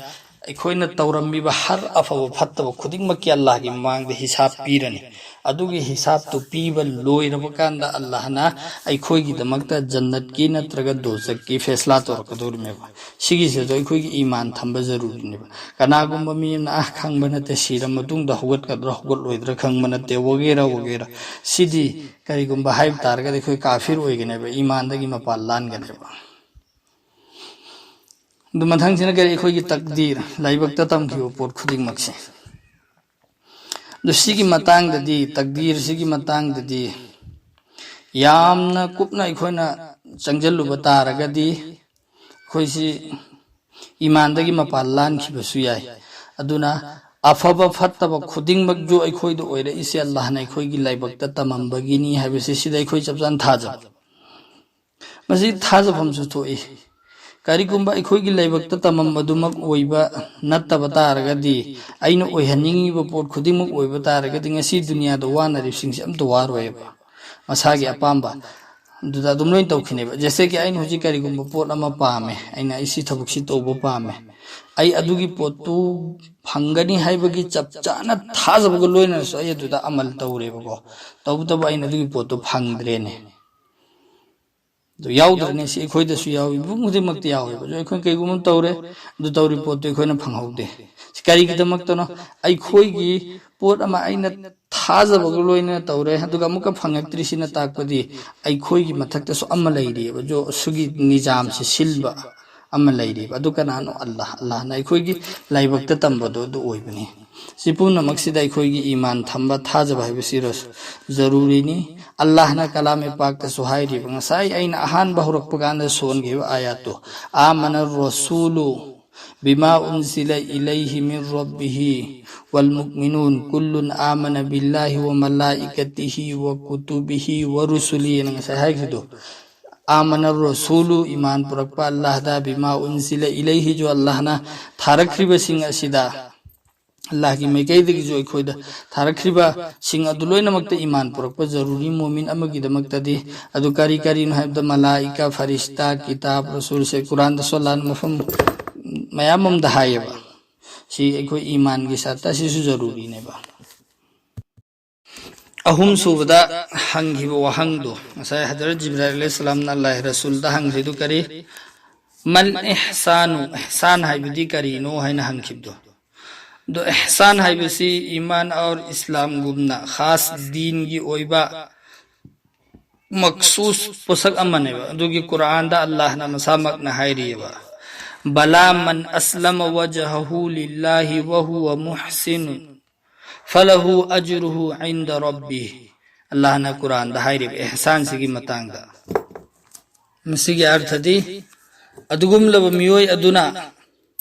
ꯑꯩꯈꯣꯏꯅ ꯇꯧꯔꯝꯃꯤꯕ ꯍꯔ ꯑꯐꯕ ꯐꯠꯇꯕ ꯈꯨꯗꯤꯡꯃꯛꯀꯤ ꯑꯜꯂꯥꯍꯒꯤ ꯃꯃꯥꯡꯗ ꯍꯤꯁꯥꯕ ꯄꯤꯔꯅꯤ꯫ ꯑꯗꯨꯒꯤ ꯍꯤꯁꯥꯕꯇꯨ ꯄꯤꯕ ꯂꯣꯏꯔꯕ ꯀꯥꯟꯗ ꯑꯜꯂꯥꯍꯅ ꯑꯩꯈꯣꯏꯒꯤꯗꯃꯛꯇ ꯖꯟꯅꯠꯀꯤ ꯅꯠꯇ꯭ꯔꯒ ꯗꯣꯖꯛꯀꯤ ꯐꯦꯁꯂꯥ ꯇꯧꯔꯛꯀꯗꯧꯔꯤꯕꯅꯦꯕ꯫ ꯁꯤꯒꯤꯁꯤꯗ ꯑꯩꯈꯣꯏꯒꯤ ꯏꯃꯥꯟ ꯊꯝꯕ ꯖꯔꯨꯔꯤꯅꯦꯕ꯫ ꯀꯅꯥꯒꯨꯝꯕ ꯃꯤ ꯑꯃꯅ, "ꯑꯥ, ꯈꯪꯕ ꯅꯠꯇꯦ, ꯁꯤꯔ ꯃꯇꯨꯡꯗ ꯍꯧꯒꯠꯀꯗ꯭ꯔꯥ ꯍꯧꯒꯠꯂꯣꯏꯗ꯭ꯔꯥ ꯈꯪꯕ ꯅꯠꯇꯦ", ꯋꯒꯦꯔꯥ ꯋꯒꯦꯔꯥ, ꯁꯤꯗꯤ ꯀꯔꯤꯒꯨꯝꯕ ꯍꯥꯏꯕ ꯇꯥꯔꯒꯗꯤ ꯑꯩꯈꯣꯏ ꯀꯥꯐꯤꯔ ꯑꯣꯏꯒꯅꯦꯕ, ꯏꯃꯥꯟꯗꯒꯤ ꯃꯄꯥꯟ ꯂꯥꯟꯒꯅꯦꯕ꯫ ꯑꯗꯨ ꯃꯊꯪꯁꯤꯅ ꯀꯔꯤ? ꯑꯩꯈꯣꯏꯒꯤ ꯇꯛꯗꯤꯔ, ꯂꯥꯏꯕꯛꯇ ꯇꯝꯈꯤꯕ ꯄꯣꯠ ꯈꯨꯗꯤꯡꯃꯛꯁꯦ꯫ ꯑꯗꯨ ꯁꯤꯒꯤ ꯃꯇꯥꯡꯗꯗꯤ, ꯇꯛꯗꯤꯔꯁꯤꯒꯤ ꯃꯇꯥꯡꯗꯗꯤ ꯌꯥꯝꯅ ꯀꯨꯞꯅ ꯑꯩꯈꯣꯏꯅ ꯆꯪꯁꯤꯜꯂꯨꯕ ꯇꯥꯔꯒꯗꯤ, ꯑꯩꯈꯣꯏꯁꯤ ꯏꯃꯥꯟꯗꯒꯤ ꯃꯄꯥꯟ ꯂꯥꯟꯈꯤꯕꯁꯨ ꯌꯥꯏ꯫ ꯑꯗꯨꯅ ꯑꯐꯕ ꯐꯠꯇꯕ ꯈꯨꯗꯤꯡꯃꯛꯁꯨ ꯑꯩꯈꯣꯏꯗ ꯑꯣꯏꯔꯛꯏꯁꯦ ꯑꯜꯂꯥꯍꯅ ꯑꯩꯈꯣꯏꯒꯤ ꯂꯥꯏꯕꯛꯇ ꯇꯝꯃꯝꯕꯒꯤꯅꯤ ꯍꯥꯏꯕꯁꯤ ꯁꯤꯗ ꯑꯩꯈꯣꯏ ꯆꯞ ꯆꯥꯅ ꯊꯥꯖꯕ꯫ ꯃꯁꯤ ꯊꯥꯖꯐꯝꯁꯨ ꯊꯣꯛꯏ꯫ ꯀꯔꯤꯒꯨꯝꯕ ꯑꯩꯈꯣꯏꯒꯤ ꯂꯥꯏꯕꯛꯇ ꯇꯝꯃꯝꯕꯗꯨꯃꯛ ꯑꯣꯏꯕ ꯅꯠꯇꯕ ꯇꯥꯔꯒꯗꯤ, ꯑꯩꯅ ꯑꯣꯏꯍꯟꯅꯤꯡꯉꯤꯕ ꯄꯣꯠ ꯈꯨꯗꯤꯡꯃꯛ ꯑꯣꯏꯕ ꯇꯥꯔꯒꯗꯤ, ꯉꯁꯤ ꯗꯨꯅꯤꯌꯥꯗ ꯋꯥꯅꯔꯤꯕꯁꯤꯡꯁꯦ ꯑꯝꯇ ꯋꯥꯔꯣꯏꯕ꯫ ꯃꯁꯥꯒꯤ ꯑꯄꯥꯝꯕ ꯑꯗꯨꯗ ꯑꯗꯨꯝ ꯂꯣꯏ ꯇꯧꯈꯤꯅꯦꯕ꯫ ꯖꯦꯁꯦ ꯀꯤ ꯑꯩꯅ ꯍꯧꯖꯤꯛ ꯀꯔꯤꯒꯨꯝꯕ ꯄꯣꯠ ꯑꯃ ꯄꯥꯝꯃꯦ, ꯑꯩꯅ ꯑꯩ ꯁꯤ ꯊꯕꯛꯁꯤ ꯇꯧꯕ ꯄꯥꯝꯃꯦ, ꯑꯩ ꯑꯗꯨꯒꯤ ꯄꯣꯠꯇꯨ ꯐꯪꯒꯅꯤ ꯍꯥꯏꯕꯒꯤ ꯆꯞ ꯆꯥꯅ ꯊꯥꯖꯕꯒ ꯂꯣꯏꯅꯅꯁꯨ ꯑꯩ ꯑꯗꯨꯗ ꯑꯃꯜ ꯇꯧꯔꯦꯕꯀꯣ꯫ ꯇꯧꯕꯇꯕꯨ ꯑꯩꯅ ꯑꯗꯨꯒꯤ ꯄꯣꯠꯇꯨ ꯐꯪꯗ꯭ꯔꯦꯅꯦ꯫ ꯑꯗꯨ ꯌꯥꯎꯗ꯭ꯔꯅꯦ? ꯁꯤ ꯑꯩꯈꯣꯏꯗꯁꯨ ꯌꯥꯎꯏ, ꯃꯤꯄꯨꯝ ꯈꯨꯗꯤꯡꯃꯛꯇ ꯌꯥꯎꯋꯦꯕ꯫ ꯑꯗꯨ ꯑꯩꯈꯣꯏꯅ ꯀꯩꯒꯨꯝꯕ ꯑꯃ ꯇꯧꯔꯦ, ꯑꯗꯨ ꯇꯧꯔꯤ ꯄꯣꯠꯇꯨ ꯑꯩꯈꯣꯏꯅ ꯐꯪꯍꯧꯗꯦ꯫ ꯁꯤ ꯀꯔꯤꯒꯤꯗꯃꯛꯇꯅꯣ? ꯑꯩꯈꯣꯏꯒꯤ ꯄꯣꯠ ꯑꯃ ꯑꯩꯅ ꯊꯥꯖꯕꯒ ꯂꯣꯏꯅꯅ ꯇꯧꯔꯦ, ꯑꯗꯨꯒ ꯑꯃꯨꯛꯀ ꯐꯪꯉꯛꯇ꯭ꯔꯤꯁꯤꯅ ꯇꯥꯛꯄꯗꯤ ꯑꯩꯈꯣꯏꯒꯤ ꯃꯊꯛꯇꯁꯨ ꯑꯃ ꯂꯩꯔꯤꯑꯕ, ꯖꯣ ꯁꯤꯒꯤ ꯅꯤꯖꯥꯝꯁꯦ ꯁꯤꯜꯕ ꯑꯃ ꯂꯩꯔꯤꯕ꯫ ꯑꯗꯨ ꯀꯅꯥꯅꯣ? ꯑꯜꯂꯥꯍ꯫ ꯑꯜꯂꯥꯍꯅ ꯑꯩꯈꯣꯏꯒꯤ ꯂꯥꯏꯕꯛꯇ ꯇꯝꯕꯗꯣ ꯑꯗꯨ ꯑꯣꯏꯕꯅꯤ꯫ ꯁꯤ ꯄꯨꯝꯅꯃꯛꯁꯤꯗ ꯑꯩꯈꯣꯏꯒꯤ ꯏꯃꯥꯟ ꯊꯝꯕ, ꯊꯥꯖꯕ ꯍꯥꯏꯕꯁꯤ ꯖꯔꯨꯔꯤꯅꯤ꯫ ꯑꯜꯂꯥꯍꯅ ꯀꯂꯥꯝ ꯄꯥꯛꯇꯁꯨ ꯍꯥꯏꯔꯤꯕ, ꯉꯁꯥꯏ ꯑꯩꯅ ꯑꯍꯥꯟꯕ ꯍꯧꯔꯛꯄ ꯀꯥꯟꯗ ꯁꯣꯟꯈꯤꯕ ꯑꯥꯌꯥꯠꯇꯨ, "آمن الرسول بما أنزل إليه من ربه والمؤمنون كل آمن بالله وملائكته وكتبه ورسله" ꯍꯥꯏꯅ ꯉꯁꯥꯏ ꯍꯥꯏꯈꯤꯕꯗꯣ, "آمن الرسول", ꯏꯃꯥꯟ ꯄꯨꯔꯛꯄ ꯑꯜꯂꯥꯍꯗ, "بما أنزل إليه", ꯖꯣ ꯑꯜꯂꯥꯍꯅ ꯊꯥꯔꯛꯈ꯭ꯔꯤꯕꯁꯤꯡ ꯑꯁꯤꯗ, ꯑꯜꯂꯥꯍꯒꯤ ꯃꯥꯏꯀꯩꯗꯒꯤꯁꯨ ꯑꯩꯈꯣꯏꯗ ꯊꯥꯔꯛꯈ꯭ꯔꯤꯕꯁꯤꯡ ꯑꯗꯨ ꯂꯣꯏꯅꯃꯛꯇ ꯏꯃꯥꯟ ꯄꯨꯔꯛꯄ ꯖꯔꯨꯔꯤ ꯃꯣꯃꯤꯟ ꯑꯃꯒꯤꯗꯃꯛꯇꯗꯤ꯫ ꯑꯗꯨ ꯀꯔꯤ ꯀꯔꯤꯅꯣ ꯍꯥꯏꯕꯗ, ꯃꯂꯥꯏꯀꯥ, ꯐꯔꯤꯁꯇꯥ, ꯀꯤꯇꯥꯕ, ꯔꯁꯨꯜꯁꯦ ꯀꯨꯔꯥꯟꯗꯁꯨ ꯑꯜꯂꯥꯍꯅ ꯃꯐꯝ ꯃꯌꯥꯝ ꯑꯃꯗ ꯍꯥꯏꯌꯦꯕ꯫ ꯁꯤ ꯑꯩꯈꯣꯏ ꯏꯃꯥꯟꯒꯤ ꯁꯔꯇ ꯑꯁꯤꯁꯨ ꯖꯔꯨꯔꯤꯅꯦꯕ꯫ ꯑꯍꯨꯝ ꯁꯨꯕꯗ ꯍꯪꯈꯤꯕ ꯋꯥꯍꯪꯗꯣ, ꯉꯁꯥꯏ ꯍꯖꯔꯠ ꯖꯤꯕ꯭ꯔꯥꯏꯜ ꯑꯂꯩꯍꯤꯁꯁꯂꯥꯝꯅ ꯑꯜꯂꯥꯍ ꯔꯁꯨꯜꯗ ꯍꯪꯈ꯭ꯔꯤꯗꯨ ꯀꯔꯤ? "ꯃꯜ ꯏꯍꯁꯥꯅꯨ", ꯏꯍꯁꯥꯟ ꯍꯥꯏꯕꯗꯤ ꯀꯔꯤꯅꯣ ꯍꯥꯏꯅ ꯍꯪꯈꯤꯕꯗꯣ꯫ ꯑꯗꯣ ꯏꯍꯁꯥꯟ ꯍꯥꯏꯕꯁꯤ ꯏꯃꯥꯟ ꯑꯣꯔ ꯏꯁꯂꯥꯝꯒꯨꯝꯅ ꯈꯥꯁ ꯗꯤꯟꯒꯤ ꯑꯣꯏꯕ ꯃꯈꯁꯨꯁ ꯄꯣꯠꯁꯛ ꯑꯃꯅꯦꯕ꯫ ꯑꯗꯨꯒꯤ ꯀꯨꯔꯥꯟꯗ ꯑꯜꯂꯥꯍꯅ ꯃꯁꯥꯃꯛꯅ ꯍꯥꯏꯔꯤꯑꯕ, "ꯕꯂꯥ ꯃꯟ ꯑꯁꯂꯃ ꯋꯖꯍꯍꯨ ꯂꯤꯜꯂꯥꯍꯤ ꯋꯍꯨꯋ ꯃꯨꯍꯁꯤꯅꯨꯟ", ꯐꯂꯍꯨ ꯑꯖ꯭ꯔꯨꯍꯨ ꯏꯟꯗ ꯔꯕꯤ꯫ ꯑꯜꯂꯥꯍꯅ ꯀꯨꯔꯥꯟꯗ ꯍꯥꯏꯔꯤꯕ ꯏꯍꯁꯥꯟꯁꯤꯒꯤ ꯃꯇꯥꯡꯗ꯫ ꯃꯁꯤꯒꯤ ꯑꯔꯊꯗꯤ, ꯑꯗꯨꯒꯨꯝꯂꯕ ꯃꯤꯑꯣꯏ ꯑꯗꯨꯅ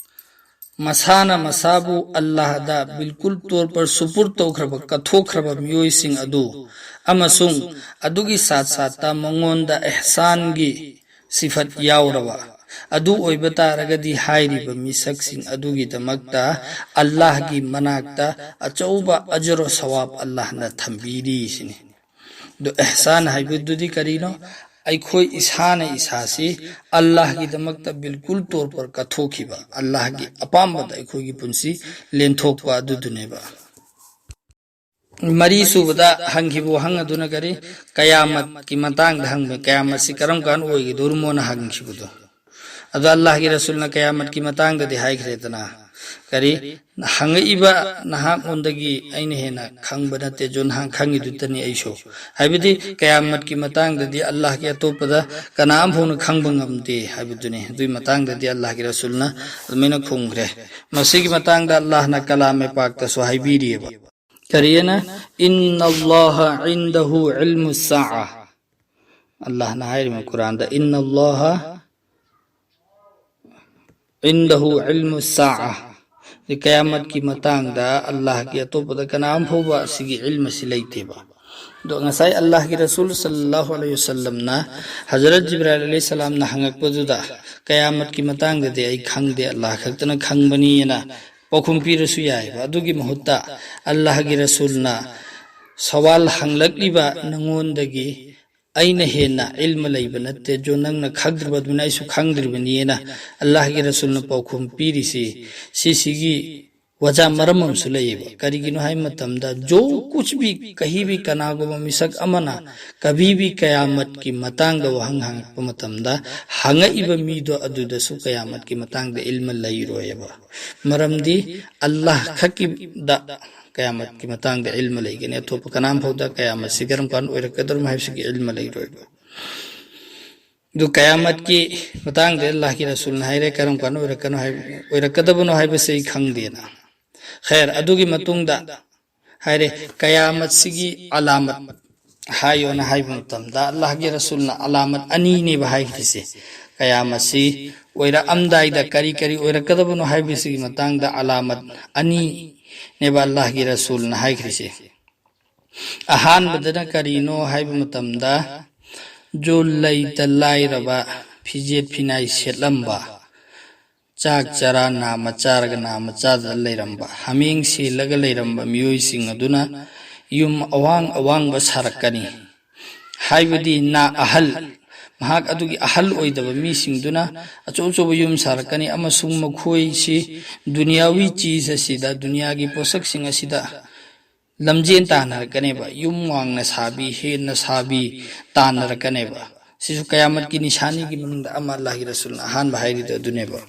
ꯃꯁꯥꯅ ꯃꯁꯥꯕꯨ ꯑꯜꯂꯥꯍꯗ ꯕꯤꯜꯀꯨꯜ ꯇꯣꯔ ꯄꯔ ꯁꯨꯄꯨꯔ ꯇꯧꯈ꯭ꯔꯕ, ꯀꯠꯊꯣꯛꯈ꯭ꯔꯕ ꯃꯤꯑꯣꯏꯁꯤꯡ ꯑꯗꯨ, ꯑꯃꯁꯨꯡ ꯑꯗꯨꯒꯤ ꯁꯥꯠ ꯁꯥꯠꯇ ꯃꯉꯣꯟꯗ ꯏꯍꯁꯥꯟꯒꯤ ꯁꯤꯐꯠ ꯌꯥꯎꯔꯕ ꯑꯗꯨ ꯑꯣꯏꯕ ꯇꯥꯔꯒꯗꯤ, ꯍꯥꯏꯔꯤꯕ ꯃꯤꯁꯛꯁꯤꯡ ꯑꯗꯨꯒꯤꯗꯃꯛꯇ ꯑꯜꯂꯥꯍꯒꯤ ꯃꯅꯥꯛꯇ ꯑꯆꯧꯕ ꯑꯖꯔ ꯁꯋꯥꯕ ꯑꯜꯂꯥꯍꯅ ꯊꯝꯕꯤꯔꯤ ꯁꯤꯅꯤ꯫ ꯑꯗꯣ ꯏꯍꯁꯥꯟ ꯍꯥꯏꯕꯗꯨꯗꯤ ꯀꯔꯤꯅꯣ? ꯑꯩꯈꯣꯏ ꯏꯁꯥꯅ ꯏꯁꯥꯁꯤ ꯑꯜꯂꯥꯍꯒꯤꯗꯃꯛꯇ ꯕꯤꯜꯀꯨꯜ ꯇꯣꯔ ꯄꯔ ꯀꯠꯊꯣꯛꯈꯤꯕ, ꯑꯜꯂꯥꯍꯒꯤ ꯑꯄꯥꯝꯕꯗ ꯑꯩꯈꯣꯏꯒꯤ ꯄꯨꯟꯁꯤ ꯂꯦꯟꯊꯣꯛꯄ ꯑꯗꯨꯗꯨꯅꯦꯕ꯫ ꯃꯔꯤ ꯁꯨꯕꯗ ꯍꯪꯈꯤꯕ ꯋꯥꯍꯪ ꯑꯗꯨꯅ ꯀꯔꯤ? ꯀꯌꯥꯃꯠꯀꯤ ꯃꯇꯥꯡꯗ ꯍꯪꯕ, ꯀꯌꯥꯃꯠꯁꯤ ꯀꯔꯝ ꯀꯥꯟꯗ ꯑꯣꯏꯒꯗꯧꯔꯤꯃꯣꯅ ꯍꯪꯈꯤꯕꯗꯣ꯫ ꯑꯗꯣ ꯑꯜꯂꯥꯍꯒꯤ ꯔꯁꯨꯜꯅ ꯀꯌꯥꯃꯠꯀꯤ ꯃꯇꯥꯡꯗꯗꯤ ꯍꯥꯏꯈ꯭ꯔꯦꯗꯅ, ꯀꯔꯤ? ꯍꯪꯉꯛꯏꯕ ꯅꯍꯥꯛꯉꯣꯟꯗꯒꯤ ꯑꯩꯅ ꯍꯦꯟꯅ ꯈꯪꯕ ꯅꯠꯇꯦ, ꯖꯣ ꯅꯍꯥꯛ ꯈꯪꯉꯤꯗꯨꯇꯅꯤ ꯑꯩꯁꯨ꯫ ꯍꯥꯏꯕꯗꯤ ꯀꯌꯥꯃꯠꯀꯤ ꯃꯇꯥꯡꯗꯗꯤ ꯑꯜꯂꯥꯍꯒꯤ ꯑꯇꯣꯞꯄꯗ ꯀꯅꯥꯝ ꯐꯥꯎꯅ ꯈꯪꯕ ꯉꯝꯗꯦ ꯍꯥꯏꯕꯗꯨꯅꯤ꯫ ꯑꯗꯨꯒꯤ ꯃꯇꯥꯡꯗꯗꯤ ꯑꯜꯂꯥꯍꯒꯤ ꯔꯁꯨꯜꯅ ꯑꯗꯨꯃꯥꯏꯅ ꯈꯨꯝꯈ꯭ꯔꯦ꯫ ꯃꯁꯤꯒꯤ ꯃꯇꯥꯡꯗ ꯑꯜꯂꯥꯍꯅ ꯀꯂꯥꯃꯦ ꯄꯥꯛꯇꯁꯨ ꯍꯥꯏꯕꯤꯔꯤꯑꯕ꯫ ꯀꯔꯤꯅ? ꯏꯟꯅ ꯑꯜꯂꯥꯍ ꯏꯟꯗꯍꯨ ꯏꯜꯃꯨ ꯁꯥꯑ꯫ ꯑꯜꯂꯥꯍꯅ ꯍꯥꯏꯔꯤꯕ ꯀꯨꯔꯥꯟꯗ, ꯏꯟꯅ ꯑꯜꯂꯥꯍ ꯏꯟꯗꯍꯨ ꯏꯜꯃꯨ ꯁꯥꯑ꯫ ꯀꯌꯥꯃꯠꯀꯤ ꯃꯇꯥꯡꯗ ꯑꯜꯂꯥꯍꯒꯤ ꯑꯇꯣꯞꯄꯗ ꯀꯅꯥꯝ ꯐꯥꯎꯕ ꯑꯁꯤꯒꯤ ꯏꯜꯃ ꯑꯁꯤ ꯂꯩꯇꯦꯕ꯫ ꯑꯗꯣ ꯉꯁꯥꯏ ꯑꯜꯂꯥꯍꯒꯤ ꯔꯁꯨꯜ ꯁꯜꯂꯜꯂꯥꯍꯨ ꯑꯂꯩꯍꯤ ꯋꯁꯜꯂꯝꯅ ꯍꯖꯔꯠ ꯖꯤꯕ꯭ꯔꯥꯏꯜ ꯑꯂꯩꯍꯤ ꯁꯂꯥꯝꯅ ꯍꯪꯉꯛꯄꯗꯨꯗ, ꯀꯌꯥꯃꯠꯀꯤ ꯃꯇꯥꯡꯗꯗꯤ ꯑꯩ ꯈꯪꯗꯦ, ꯑꯜꯂꯥꯍ ꯈꯛꯇꯅ ꯈꯪꯕꯅꯤꯅ ꯄꯥꯎꯈꯨꯝ ꯄꯤꯔꯁꯨ ꯌꯥꯏꯑꯕ꯫ ꯑꯗꯨꯒꯤ ꯃꯍꯨꯠꯇ ꯑꯜꯂꯥꯍꯒꯤ ꯔꯁꯨꯜꯅ ꯁꯋꯥꯜ ꯍꯪꯂꯛꯂꯤꯕ ꯅꯉꯣꯟꯗꯒꯤ ꯑꯩꯅ ꯍꯦꯟꯅ ꯏꯜꯃ ꯂꯩꯕ ꯅꯠꯇꯦ, ꯖꯣ ꯅꯪꯅ ꯈꯪꯗ꯭ꯔꯤꯕ ꯑꯗꯨꯃꯥꯏꯅ ꯑꯩꯁꯨ ꯈꯪꯗ꯭ꯔꯤꯕꯅꯤꯅ ꯑꯜꯂꯥꯍꯒꯤ ꯔꯁꯨꯜꯅ ꯄꯥꯎꯈꯨꯝ ꯄꯤꯔꯤꯁꯤ, ꯁꯤꯁꯤꯒꯤ ꯋꯥꯖꯥ ꯃꯔꯝ ꯑꯃꯁꯨ ꯂꯩꯌꯦꯕ꯫ ꯀꯔꯤꯒꯤꯅꯣ ꯍꯥꯏꯕ ꯃꯇꯝꯗ, ꯖꯣ ꯀꯨꯆ ꯚꯤ ꯀꯍꯤ ꯚꯤ, ꯀꯅꯥꯒꯨꯝꯕ ꯃꯤꯁꯛ ꯑꯃꯅ ꯀꯚꯤ ꯚꯤ ꯀꯌꯥꯃꯠꯀꯤ ꯃꯇꯥꯡꯗ ꯋꯥꯍꯪ ꯍꯪꯉꯛꯄ ꯃꯇꯝꯗ, ꯍꯪꯉꯛꯏꯕ ꯃꯤꯗꯣ ꯑꯗꯨꯗꯁꯨ ꯀꯌꯥꯃꯠꯀꯤ ꯃꯇꯥꯡꯗ ꯏꯜꯃ ꯂꯩꯔꯣꯏꯑꯕ꯫ ꯃꯔꯝꯗꯤ ꯑꯜꯂꯥꯍ ꯈꯛꯀꯤꯗ ꯀꯌꯥꯃꯠꯀꯤ ꯃꯇꯥꯡꯗ ꯏꯜꯃ ꯂꯩꯒꯅꯤ, ꯑꯇꯣꯞꯄ ꯀꯅꯥꯝ ꯐꯥꯎꯗ ꯀꯌꯥꯃꯠꯁꯤ ꯀꯔꯝ ꯀꯥꯟꯗ ꯑꯣꯏꯔꯛꯀꯗꯧꯔꯤꯕꯅꯣ ꯍꯥꯏꯕꯁꯤꯒꯤ ꯏꯜꯃ ꯂꯩꯔꯣꯏꯕ꯫ ꯑꯗꯨ ꯀꯌꯥꯃꯠꯀꯤ ꯃꯇꯥꯡꯗ ꯑꯜꯂꯥꯍꯒꯤ ꯔꯁꯨꯜꯅ ꯍꯥꯏꯔꯦ, ꯀꯔꯝ ꯀꯥꯟꯗ ꯑꯣꯏꯔꯛꯀꯅꯣ ꯍꯥꯏꯕ, ꯑꯣꯏꯔꯛꯀꯗꯕꯅꯣ ꯍꯥꯏꯕꯁꯤ ꯑꯩ ꯈꯪꯗꯦꯅ꯫ ꯈꯩꯔ, ꯑꯗꯨꯒꯤ ꯃꯇꯨꯡꯗ ꯍꯥꯏꯔꯦ꯫ ꯀꯌꯥꯃꯠꯁꯤꯒꯤ ꯑꯂꯥꯃꯠ ꯍꯥꯏꯌꯣꯅ ꯍꯥꯏꯕ ꯃꯇꯝꯗ ꯑꯜꯂꯥꯍꯒꯤ ꯔꯁꯨꯜꯅ ꯑꯂꯥꯃꯠ ꯑꯅꯤꯅꯦꯕ ꯍꯥꯏꯈ꯭ꯔꯤꯁꯦ꯫ ꯀꯌꯥꯃꯠꯁꯤ ꯑꯣꯏꯔꯛꯑꯝꯗꯥꯏꯗ ꯀꯔꯤ ꯀꯔꯤ ꯑꯣꯏꯔꯛꯀꯗꯕꯅꯣ ꯍꯥꯏꯕꯁꯤꯒꯤ ꯃꯇꯥꯡꯗ ꯑꯂꯥꯃꯠ ꯑꯅꯤꯅꯦꯕ ꯑꯜꯂꯥꯍꯒꯤ ꯔꯁꯨꯜꯅ ꯍꯥꯏꯈ꯭ꯔꯤꯁꯦ꯫ ꯑꯍꯥꯟꯕꯗꯅ ꯀꯔꯤꯅꯣ ꯍꯥꯏꯕ ꯃꯇꯝꯗ, ꯖꯨ ꯂꯩꯇ ꯂꯥꯏꯔꯕ, ꯐꯤꯖꯦꯠ ꯐꯤꯅꯥꯏ ꯁꯦꯠꯂꯝꯕ, ꯆꯥꯛ ꯆꯔꯥ ꯅꯥꯝꯃ ꯆꯥꯔꯒ ꯅꯥꯝꯃ ꯆꯥꯗꯅ ꯂꯩꯔꯝꯕ, ꯍꯥꯃꯦꯡ ꯁꯦꯜꯂꯒ ꯂꯩꯔꯝꯕ ꯃꯤꯑꯣꯏꯁꯤꯡ ꯑꯗꯨꯅ ꯌꯨꯝ ꯑꯋꯥꯡ ꯑꯋꯥꯡꯕ ꯁꯥꯔꯛꯀꯅꯤ꯫ ꯍꯥꯏꯕꯗꯤ ꯅꯥ ꯑꯍꯜ, ꯃꯍꯥꯛ ꯑꯗꯨꯒꯤ ꯑꯍꯜ ꯑꯣꯏꯗꯕ ꯃꯤꯁꯤꯡꯗꯨꯅ ꯑꯆꯧ ꯑꯆꯧꯕ ꯌꯨꯝ ꯁꯥꯔꯛꯀꯅꯤ, ꯑꯃꯁꯨꯡ ꯃꯈꯣꯏꯁꯤ ꯗꯨꯅꯤꯌꯥꯋꯤ ꯆꯤꯖ ꯑꯁꯤꯗ, ꯗꯨꯅꯤꯌꯥꯒꯤ ꯄꯣꯠꯁꯛꯁꯤꯡ ꯑꯁꯤꯗ ꯂꯝꯖꯦꯟ ꯇꯥꯟꯅꯔꯛꯀꯅꯦꯕ꯫ ꯌꯨꯝ ꯋꯥꯡꯅ ꯁꯥꯕꯤ, ꯍꯦꯟꯅ ꯁꯥꯕꯤ ꯇꯥꯟꯅꯔꯛꯀꯅꯦꯕ꯫ ꯁꯤꯁꯨ ꯀꯌꯥꯃꯠꯀꯤ ꯅꯤꯁꯥꯅꯤꯒꯤ ꯃꯅꯨꯡꯗ ꯑꯃ, ꯑꯜꯂꯥꯍꯒꯤ ꯔꯁꯨꯜꯅ ꯑꯍꯥꯟꯕ ꯍꯥꯏꯔꯤꯗꯣ ꯑꯗꯨꯅꯦꯕ꯫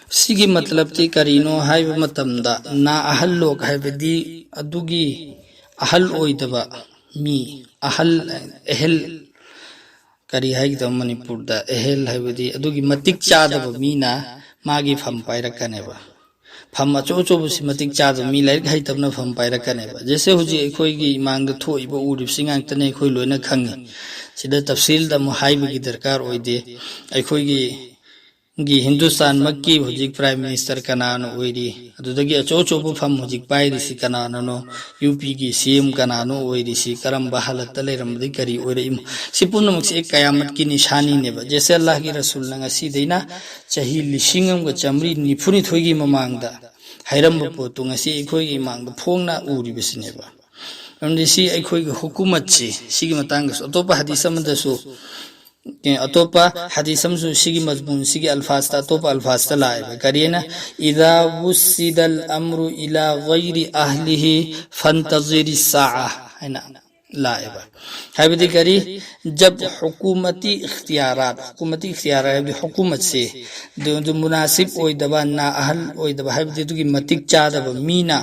ꯁꯤꯒꯤ ꯃꯇꯂꯕꯇꯤ ꯀꯔꯤꯅꯣ ꯍꯥꯏꯕ ꯃꯇꯝꯗ, ꯅꯥ ꯑꯍꯜ ꯂꯣꯛ ꯍꯥꯏꯕꯗꯤ ꯑꯗꯨꯒꯤ ꯑꯍꯜ ꯑꯣꯏꯗꯕ ꯃꯤ, ꯑꯍꯜ, ꯑꯍꯜ, ꯀꯔꯤ ꯍꯥꯏꯒꯗꯕ ꯃꯅꯤꯄꯨꯔꯗ ꯑꯍꯜ ꯍꯥꯏꯕꯗꯤ ꯑꯗꯨꯒꯤ ꯃꯇꯤꯛ ꯆꯥꯗꯕ ꯃꯤꯅ ꯃꯥꯒꯤ ꯐꯝ ꯄꯥꯏꯔꯛꯀꯅꯦꯕ꯫ ꯐꯝ ꯑꯆꯧ ꯑꯆꯧꯕꯁꯤ ꯃꯇꯤꯛ ꯆꯥꯗꯕ ꯃꯤ, ꯂꯥꯏꯔꯤꯛ ꯍꯩꯇꯕꯅ ꯐꯝ ꯄꯥꯏꯔꯛꯀꯅꯦꯕ꯫ ꯖꯦꯁꯦ ꯍꯧꯖꯤꯛ ꯑꯩꯈꯣꯏꯒꯤ ꯏꯃꯥꯡꯗ ꯊꯣꯛꯏꯕ, ꯎꯔꯤꯕꯁꯤ ꯉꯥꯛꯇꯅꯦ ꯑꯩꯈꯣꯏ ꯂꯣꯏꯅ ꯈꯪꯉꯤ꯫ ꯁꯤꯗ ꯇꯐꯁꯤꯜꯗ ꯑꯃꯨꯛ ꯍꯥꯏꯕꯒꯤ ꯗꯔꯀꯥꯔ ꯑꯣꯏꯗꯦ꯫ ꯑꯩꯈꯣꯏꯒꯤ ꯒꯤ ꯍꯤꯟꯗꯨꯁꯇꯥꯟꯃꯛꯀꯤ ꯍꯧꯖꯤꯛ ꯄ꯭ꯔꯥꯏꯝ ꯃꯤꯅꯤꯁꯇꯔ ꯀꯅꯥꯅ ꯑꯣꯏꯔꯤ, ꯑꯗꯨꯗꯒꯤ ꯑꯆꯧ ꯑꯆꯧꯕ ꯐꯝ ꯍꯧꯖꯤꯛ ꯄꯥꯏꯔꯤꯁꯤ ꯀꯅꯥꯅꯅꯣ, ꯌꯨ ꯄꯤꯒꯤ ꯁꯤ ꯑꯦꯝ ꯀꯅꯥꯅꯣ ꯑꯣꯏꯔꯤꯁꯤ, ꯀꯔꯝꯕ ꯍꯥꯂꯠꯇ ꯂꯩꯔꯝꯕꯗꯒꯤ ꯀꯔꯤ ꯑꯣꯏꯔꯛꯏꯃꯣ, ꯁꯤ ꯄꯨꯝꯅꯃꯛꯁꯦ ꯀꯌꯥꯃꯠꯀꯤ ꯅꯤꯁꯥꯅꯤꯅꯦꯕ꯫ ꯖꯦꯁꯦ ꯑꯜꯂꯥꯍꯒꯤ ꯔꯁꯨꯜꯅ ꯉꯁꯤꯗꯩꯅ ꯆꯍꯤ ꯂꯤꯁꯤꯡ ꯑꯃꯒ ꯆꯥꯃꯔꯤ ꯅꯤꯐꯨꯅꯤꯊꯣꯏꯒꯤ ꯃꯃꯥꯡꯗ ꯍꯥꯏꯔꯝꯕ ꯄꯣꯠꯇꯨ ꯉꯁꯤ ꯑꯩꯈꯣꯏꯒꯤ ꯏꯃꯥꯡꯗ ꯐꯣꯡꯅ ꯎꯔꯤꯕꯁꯤꯅꯦꯕ꯫ ꯃꯔꯝꯗꯤ ꯁꯤ ꯑꯩꯈꯣꯏꯒꯤ ꯍꯨꯀꯨꯃꯠꯁꯤ, ꯁꯤꯒꯤ ꯃꯇꯥꯡꯗꯁꯨ ꯑꯇꯣꯞꯄ ꯍꯗꯤꯁ ꯑꯃꯗꯁꯨ, ꯑꯦ, ꯑꯇꯣꯞꯄ ꯍꯗꯤꯁ ꯑꯃꯁꯨ ꯁꯤꯒꯤ ꯃꯖꯃꯨꯟ, ꯁꯤꯒꯤ ꯑꯜꯐꯥꯖꯇ, ꯑꯇꯣꯞꯄ ꯑꯜꯐꯥꯖꯇ ꯂꯥꯛꯑꯦꯕ꯫ ꯀꯔꯤꯅ? "ꯏꯗꯥ ꯋꯨꯁꯤꯗꯜ ꯑꯝꯔꯨ ꯏꯂꯥ ꯒꯩꯔꯤ ꯑꯍꯂꯤꯍꯤ ꯐꯟꯇꯖꯤꯔꯤ ꯁꯥꯑ" ꯍꯥꯏꯅ ꯂꯥꯛꯑꯦꯕ꯫ ꯍꯥꯏꯕꯗꯤ ꯀꯔꯤ? "ꯖꯕ ꯍꯨꯀꯨꯃꯇꯤ ꯏꯈꯇꯤꯌꯥꯔꯥꯠ", ꯍꯨꯀꯨꯃꯇꯤ ꯏꯈꯇꯤꯌꯥꯔꯥꯠ ꯍꯥꯏꯕꯗꯤ ꯍꯨꯀꯨꯃꯠꯁꯦ, ꯑꯗꯨ, ꯑꯗꯨ ꯃꯨꯅꯥꯁꯤꯕ ꯑꯣꯏꯗꯕ, ꯅꯥ ꯑꯍꯜ ꯑꯣꯏꯗꯕ, ꯍꯥꯏꯕꯗꯤ ꯑꯗꯨꯒꯤ ꯃꯇꯤꯛ ꯆꯥꯗꯕ ꯃꯤꯅ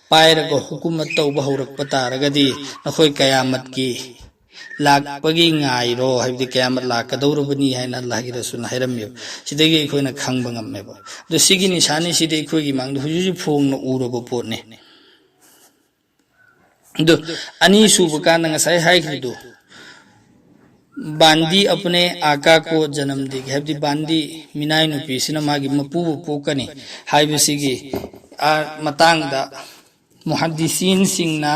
ꯄꯥꯏꯔꯒ ꯍꯨꯀꯨꯃꯠ ꯇꯧꯕ ꯍꯧꯔꯛꯄ ꯇꯥꯔꯒꯗꯤ ꯅꯈꯣꯏ ꯀꯌꯥꯃꯠꯀꯤ ꯂꯥꯛꯄꯒꯤ ꯉꯥꯏꯔꯣ, ꯍꯥꯏꯕꯗꯤ ꯀꯌꯥꯃꯠ ꯂꯥꯛꯀꯗꯧꯔꯕꯅꯤ ꯍꯥꯏꯅ ꯑꯜꯂꯥꯍꯒꯤ ꯔꯁꯨꯜꯅ ꯍꯥꯏꯔꯝꯃꯦꯕ꯫ ꯁꯤꯗꯒꯤ ꯑꯩꯈꯣꯏꯅ ꯈꯪꯕ ꯉꯝꯃꯦꯕ꯫ ꯑꯗꯣ ꯁꯤꯒꯤ ꯅꯤꯁꯥꯅꯤꯁꯤꯗꯤ ꯑꯩꯈꯣꯏꯒꯤ ꯃꯥꯡꯗ ꯍꯧꯖꯤꯛ ꯍꯧꯖꯤꯛ ꯐꯣꯡꯅ ꯎꯔꯕ ꯄꯣꯠꯅꯤ꯫ ꯑꯗꯨ ꯑꯅꯤꯁꯨꯕ ꯀꯥꯟꯗ ꯉꯁꯥꯏ ꯍꯥꯏꯈ꯭ꯔꯤꯗꯨ, "ꯕꯥꯟꯗꯤ ꯑꯄꯅꯦ ꯑꯥꯀꯥ ꯀꯣ ꯖꯅꯝ ꯗꯦꯒꯤ", ꯍꯥꯏꯕꯗꯤ ꯕꯥꯟꯗꯤ, ꯃꯤꯅꯥꯏ ꯅꯨꯄꯤꯁꯤꯅ ꯃꯥꯒꯤ ꯃꯄꯨꯕꯨ ꯄꯣꯛꯀꯅꯤ ꯍꯥꯏꯕꯁꯤꯒꯤ, ꯑ, ꯃꯇꯥꯡꯗ ꯃꯨꯍꯗꯤꯁꯤꯟꯁꯤꯡꯅ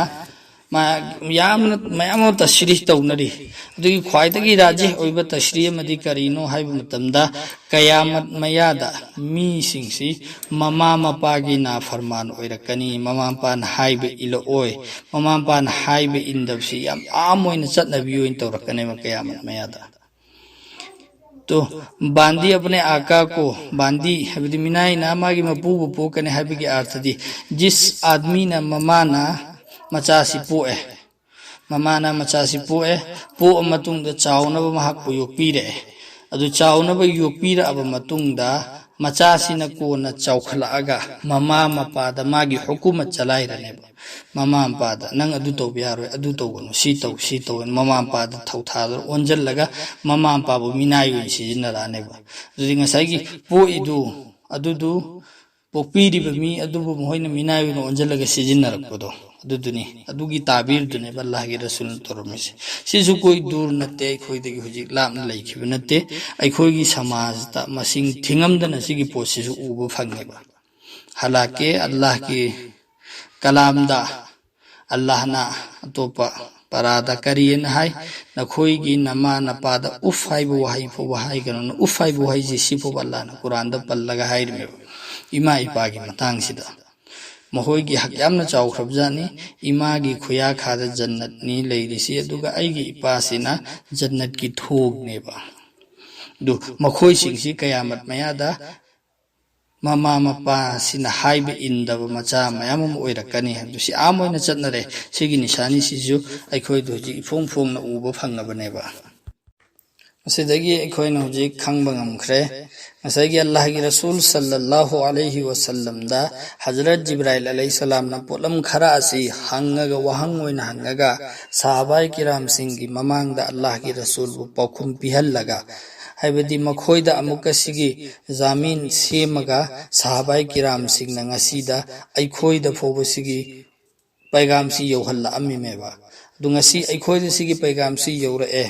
ꯃꯥ-, ꯌꯥꯝꯅ, ꯃꯌꯥꯝ ꯑꯃ ꯇꯁꯔꯤꯍ ꯇꯧꯅꯔꯤ꯫ ꯑꯗꯨꯒꯤ ꯈ꯭ꯋꯥꯏꯗꯒꯤ ꯔꯥꯖꯤꯍ ꯑꯣꯏꯕ ꯇꯁꯔꯤꯍ ꯑꯃꯗꯤ ꯀꯔꯤꯅꯣ ꯍꯥꯏꯕ ꯃꯇꯝꯗ, ꯀꯌꯥꯃꯠ ꯃꯌꯥꯗ ꯃꯤꯁꯤꯡꯁꯤ ꯃꯃꯥ ꯃꯄꯥꯒꯤ ꯅꯥꯐꯔꯃꯥꯟ ꯑꯣꯏꯔꯛꯀꯅꯤ, ꯃꯃꯥ ꯃꯄꯥꯅ ꯍꯥꯏꯕ ꯏꯜꯂꯛꯑꯣꯏ, ꯃꯃꯥ ꯃꯄꯥꯅ ꯍꯥꯏꯕ ꯏꯟꯗꯕꯁꯤ ꯌꯥꯝ ꯑꯥꯝ ꯑꯣꯏꯅ ꯆꯠꯅꯕꯤ ꯑꯣꯏꯅ ꯇꯧꯔꯛꯀꯅꯦꯕ ꯀꯌꯥꯃꯠ ꯃꯌꯥꯗ꯫ ꯇꯣ, ꯕꯥꯟꯗꯤ ꯑꯄꯅꯦ ꯑꯥꯀꯥ ꯀꯣ, ꯕꯥꯟꯗꯤ ꯍꯥꯏꯕꯗꯤ ꯃꯤꯅꯥꯏꯅ ꯃꯥꯒꯤ ꯃꯄꯨꯕꯨ ꯄꯣꯛꯀꯅꯤ ꯍꯥꯏꯕꯒꯤ ꯑꯥꯔꯊꯗꯤ, ꯖꯤꯁ ꯑꯥꯗꯃꯤꯅ ꯃꯃꯥꯅ ꯃꯆꯥꯁꯤ ꯄꯣꯛꯑꯦ, ꯃꯃꯥꯅ ꯃꯆꯥꯁꯤ ꯄꯣꯛꯑꯦ, ꯄꯣꯛꯑ ꯃꯇꯨꯡꯗ ꯆꯥꯎꯅꯕ ꯃꯍꯥꯛꯄꯨ ꯌꯣꯛꯄꯤꯔꯛꯑꯦ꯫ ꯑꯗꯨ ꯆꯥꯎꯅꯕ ꯌꯣꯛꯄꯤꯔꯛꯑꯕ ꯃꯇꯨꯡꯗ ꯃꯆꯥꯁꯤꯅ ꯀꯣꯟꯅ ꯆꯥꯎꯈꯠꯂꯛꯑꯒ ꯃꯃꯥ ꯃꯄꯥꯗ ꯃꯥꯒꯤ ꯍꯨꯀꯨꯃꯠ ꯆꯂꯥꯏꯔꯅꯦꯕ꯫ ꯃꯃꯥ ꯃꯄꯥꯗ, "ꯅꯪ ꯑꯗꯨ ꯇꯧꯕ ꯌꯥꯔꯣꯏ, ꯑꯗꯨ ꯇꯧꯒꯅꯨ, ꯁꯤ ꯇꯧ, ꯁꯤ ꯇꯧ" ꯍꯥꯏꯅ ꯃꯃꯥ ꯃꯄꯥꯗ ꯊꯧꯊꯥꯗꯨꯅ ꯑꯣꯟꯁꯤꯜꯂꯒ ꯃꯃꯥ ꯃꯄꯥꯕꯨ ꯃꯤꯅꯥꯏ ꯑꯣꯏꯅ ꯁꯤꯖꯤꯟꯅꯔꯛꯑꯅꯦꯕ꯫ ꯑꯗꯨꯗꯤ ꯉꯁꯥꯏꯒꯤ ꯄꯣꯛꯏꯗꯨ, ꯑꯗꯨꯗꯨ ꯄꯣꯛꯄꯤꯔꯤꯕ ꯃꯤ ꯑꯗꯨꯕꯨ ꯃꯈꯣꯏꯅ ꯃꯤꯅꯥꯏ ꯑꯣꯏꯅ ꯑꯣꯟꯁꯤꯜꯂꯒ ꯁꯤꯖꯤꯟꯅꯔꯛꯄꯗꯣ, ꯑꯗꯨꯗꯨꯅꯤ, ꯑꯗꯨꯒꯤ ꯇꯥꯕꯤꯔꯗꯨꯅꯦꯕ ꯑꯜꯂꯥꯍꯒꯤ ꯔꯁꯨꯜꯅ ꯇꯧꯔꯝꯃꯤꯁꯦ꯫ ꯁꯤꯁꯨ ꯀꯣꯏ ꯗꯨꯔ ꯅꯠꯇꯦ, ꯑꯩꯈꯣꯏꯗꯒꯤ ꯍꯧꯖꯤꯛ ꯂꯥꯞꯅ ꯂꯩꯈꯤꯕ ꯅꯠꯇꯦ꯫ ꯑꯩꯈꯣꯏꯒꯤ ꯁꯃꯥꯖꯇ ꯃꯁꯤꯡ ꯊꯤꯉꯝꯗꯅ ꯁꯤꯒꯤ ꯄꯣꯠꯁꯤꯁꯨ ꯎꯕ ꯐꯪꯉꯦꯕ꯫ ꯍꯥꯂꯥꯀꯦ ꯑꯜꯂꯥꯍꯒꯤ ꯀꯂꯥꯝꯗ ꯑꯜꯂꯥꯍꯅ ꯑꯇꯣꯞꯄ ꯄꯔꯥꯗ ꯀꯔꯤꯅ ꯍꯥꯏ? "ꯅꯈꯣꯏꯒꯤ ꯅꯃꯥ ꯅꯄꯥꯗ ꯎꯐ ꯍꯥꯏꯕ ꯋꯥꯍꯩ ꯐꯥꯎꯕ ꯍꯥꯏꯒꯅꯨꯅ"꯫ ꯎꯐ ꯍꯥꯏꯕ ꯋꯥꯍꯩꯁꯤ ꯁꯤ ꯐꯥꯎꯕ ꯑꯜꯂꯥꯍꯅ ꯀꯨꯔꯥꯟꯗ ꯄꯜꯂꯒ ꯍꯥꯏꯔꯤꯃꯦꯕ꯫ ꯏꯃꯥ ꯏꯄꯥꯒꯤ ꯃꯇꯥꯡꯁꯤꯗ ꯃꯈꯣꯏꯒꯤ ꯍꯛ ꯌꯥꯝꯅ ꯆꯥꯎꯈ꯭ꯔꯕꯖꯥꯠꯅꯤ꯫ ꯏꯃꯥꯒꯤ ꯈꯨꯌꯥꯈꯥꯗ ꯖꯟꯅꯠꯅꯤ ꯂꯩꯔꯤꯁꯤ, ꯑꯗꯨꯒ ꯑꯩꯒꯤ ꯏꯄꯥꯁꯤꯅ ꯖꯟꯅꯠꯀꯤ ꯊꯣꯡꯅꯦꯕ꯫ ꯑꯗꯨ ꯃꯈꯣꯏꯁꯤꯡꯁꯤ ꯀꯌꯥꯃꯠ ꯃꯌꯥꯗ ꯃꯃꯥ ꯃꯄꯥꯁꯤꯅ ꯍꯥꯏꯕ ꯏꯟꯗꯕ ꯃꯆꯥ ꯃꯌꯥꯝ ꯑꯃ ꯑꯣꯏꯔꯛꯀꯅꯤ ꯍꯥꯏꯕꯗꯨ ꯁꯤ ꯑꯥꯝ ꯑꯣꯏꯅ ꯆꯠꯅꯔꯦ꯫ ꯁꯤꯒꯤ ꯅꯤꯁꯥꯅꯤꯁꯤꯁꯨ ꯑꯩꯈꯣꯏꯗ ꯍꯧꯖꯤꯛ ꯏꯐꯣꯡ ꯐꯣꯡꯅ ꯎꯕ ꯐꯪꯉꯕꯅꯦꯕ꯫ ꯑꯁꯤꯗꯒꯤ ꯑꯩꯈꯣꯏꯅ ꯍꯧꯖꯤꯛ ꯈꯪꯕ ꯉꯝꯈ꯭ꯔꯦ, ꯉꯁꯥꯏꯒꯤ ꯑꯜꯂꯥꯍꯒꯤ ꯔꯁꯨꯜ ꯁꯜꯂꯜꯂꯥꯍꯨ ꯑꯂꯩꯍꯤ ꯋꯁꯜꯂꯝꯗ ꯍꯖꯔꯠ ꯖꯤꯕ꯭ꯔꯥꯏꯜ ꯑꯂꯩꯍꯤꯁꯁꯂꯥꯝꯅ ꯄꯣꯠꯂꯝ ꯈꯔ ꯑꯁꯤ ꯍꯪꯉꯒ, ꯋꯥꯍꯪ ꯑꯣꯏꯅ ꯍꯪꯉꯒ, ꯁꯍꯥꯕꯥꯏ ꯀꯤꯔꯥꯝꯁꯤꯡꯒꯤ ꯃꯃꯥꯡꯗ ꯑꯜꯂꯥꯍꯒꯤ ꯔꯁꯨꯜꯕꯨ ꯄꯥꯎꯈꯨꯝ ꯄꯤꯍꯜꯂꯒ, ꯍꯥꯏꯕꯗꯤ ꯃꯈꯣꯏꯗ ꯑꯃꯨꯛꯀ ꯁꯤꯒꯤ ꯖꯥꯃꯤꯟ ꯁꯦꯝꯃꯒ, ꯁꯍꯥꯕꯥꯏ ꯀꯤꯔꯥꯝꯁꯤꯡꯅ ꯉꯁꯤꯗ ꯑꯩꯈꯣꯏꯗ ꯐꯥꯎꯕ ꯁꯤꯒꯤ ꯄꯩꯒꯥꯝꯁꯤ ꯌꯧꯍꯜꯂꯛꯑꯝꯃꯤꯃꯦꯕ꯫ ꯑꯗꯨ ꯉꯁꯤ ꯑꯩꯈꯣꯏꯗ ꯁꯤꯒꯤ ꯄꯩꯒꯥꯝꯁꯤ ꯌꯧꯔꯛꯑꯦ꯫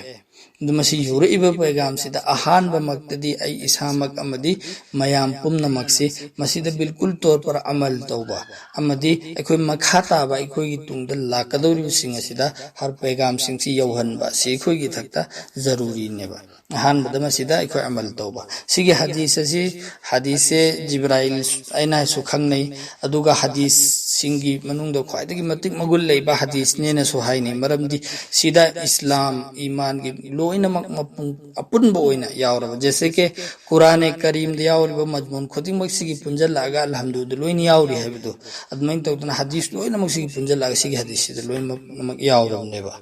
ꯑꯗꯨ ꯃꯁꯤ ꯌꯧꯔꯛꯏꯕ ꯄꯩꯒꯥꯝꯁꯤꯗ ꯑꯍꯥꯟꯕꯃꯛꯇꯗꯤ ꯑꯩ ꯏꯁꯥꯃꯛ ꯑꯃꯗꯤ ꯃꯌꯥꯝ ꯄꯨꯝꯅꯃꯛꯁꯤ ꯃꯁꯤꯗ ꯕꯤꯜꯀꯨꯜ ꯇꯣꯔ ꯄꯔ ꯑꯃꯜ ꯇꯧꯕ ꯑꯃꯗꯤ ꯑꯩꯈꯣꯏ ꯃꯈꯥ ꯇꯥꯕ ꯑꯩꯈꯣꯏꯒꯤ ꯇꯨꯡꯗ ꯂꯥꯛꯀꯗꯧꯔꯤꯕꯁꯤꯡ ꯑꯁꯤꯗ ꯍꯔ ꯄꯩꯒꯥꯝꯁꯤꯡꯁꯤ ꯌꯧꯍꯟꯕ ꯑꯁꯤ ꯑꯩꯈꯣꯏꯒꯤ ꯊꯛꯇ ꯖꯔꯨꯔꯤꯅꯦꯕ꯫ ꯑꯍꯥꯟꯕꯗ ꯃꯁꯤꯗ ꯑꯩꯈꯣꯏ ꯑꯃꯜ ꯇꯧꯕ꯫ ꯁꯤꯒꯤ ꯍꯗꯤꯁ ꯑꯁꯤ, ꯍꯗꯤꯁꯁꯦ ꯖꯤꯕ꯭ꯔꯥꯏꯜ ꯑꯩꯅꯁꯨ ꯈꯪꯅꯩ, ꯑꯗꯨꯒ ꯍꯗꯤꯁꯁꯤꯡꯒꯤ ꯃꯅꯨꯡꯗ ꯈ꯭ꯋꯥꯏꯗꯒꯤ ꯃꯇꯤꯛ ꯃꯒꯨꯟ ꯂꯩꯕ ꯍꯗꯤꯁꯅꯦꯅꯁꯨ ꯍꯥꯏꯅꯩ꯫ ꯃꯔꯝꯗꯤ ꯁꯤꯗ ꯏꯁꯂꯥꯝ, ꯏꯃꯥꯟꯒꯤ ꯂꯣꯏꯅꯃꯛ ꯃꯄꯨꯡ ꯑꯄꯨꯟꯕ ꯑꯣꯏꯅ ꯌꯥꯎꯔꯕ꯫ ꯖꯦꯁꯦ ꯀꯦ ꯀꯨꯔꯥꯅꯦ ꯀꯔꯤꯝꯗ ꯌꯥꯎꯔꯤꯕ ꯃꯖꯃꯨꯟ ꯈꯨꯗꯤꯡꯃꯛ ꯁꯤꯒꯤ ꯄꯨꯟꯁꯤꯜꯂꯛꯑꯒ ꯑꯜꯍꯝꯗꯨꯗ ꯂꯣꯏꯅ ꯌꯥꯎꯔꯤ ꯍꯥꯏꯕꯗꯣ, ꯑꯗꯨꯃꯥꯏꯅ ꯇꯧꯗꯅ ꯍꯗꯤꯁ ꯂꯣꯏꯅꯃꯛ ꯁꯤꯒꯤ ꯄꯨꯟꯁꯤꯜꯂꯛꯑꯒ ꯁꯤꯒꯤ ꯍꯗꯤꯁꯁꯤꯗ ꯂꯣꯏꯅꯃꯛ ꯌꯥꯎꯔꯕꯅꯦꯕ꯫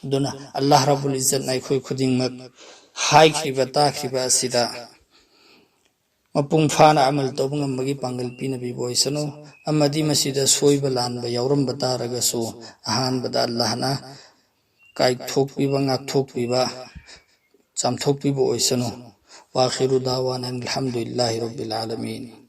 ꯑꯗꯨꯅ ꯑꯜꯂꯥꯍ ꯔꯕꯨꯜ ꯏꯖꯠꯅ ꯑꯩꯈꯣꯏ ꯈꯨꯗꯤꯡꯃꯛ ꯍꯥꯏꯈ꯭ꯔꯤꯕ ꯇꯥꯈ꯭ꯔꯤꯕ ꯑꯁꯤꯗ ꯃꯄꯨꯡ ꯐꯥꯅ ꯑꯃꯜ ꯇꯧꯕ ꯉꯝꯕꯒꯤ ꯄꯥꯡꯒꯜ ꯄꯤꯅꯕꯤꯕ ꯑꯣꯏꯁꯅꯨ, ꯑꯃꯗꯤ ꯃꯁꯤꯗ ꯁꯣꯏꯕ ꯂꯥꯟꯕ ꯌꯥꯎꯔꯝꯕ ꯇꯥꯔꯒꯁꯨ ꯑꯍꯥꯟꯕꯗ ꯑꯜꯂꯥꯍꯅ ꯀꯥꯏꯊꯣꯛꯄꯤꯕ, ꯉꯥꯛꯊꯣꯛꯄꯤꯕ, ꯆꯥꯝꯊꯣꯛꯄꯤꯕ ꯑꯣꯏꯁꯅꯨ꯫ ꯋꯥꯈꯤꯔꯨ ꯗꯥꯋꯥꯅ ꯑꯜꯍꯝꯗꯨꯂꯤꯜꯂꯥꯍꯤ ꯔꯕꯤꯜ ꯑꯥꯂꯃꯤꯟ꯫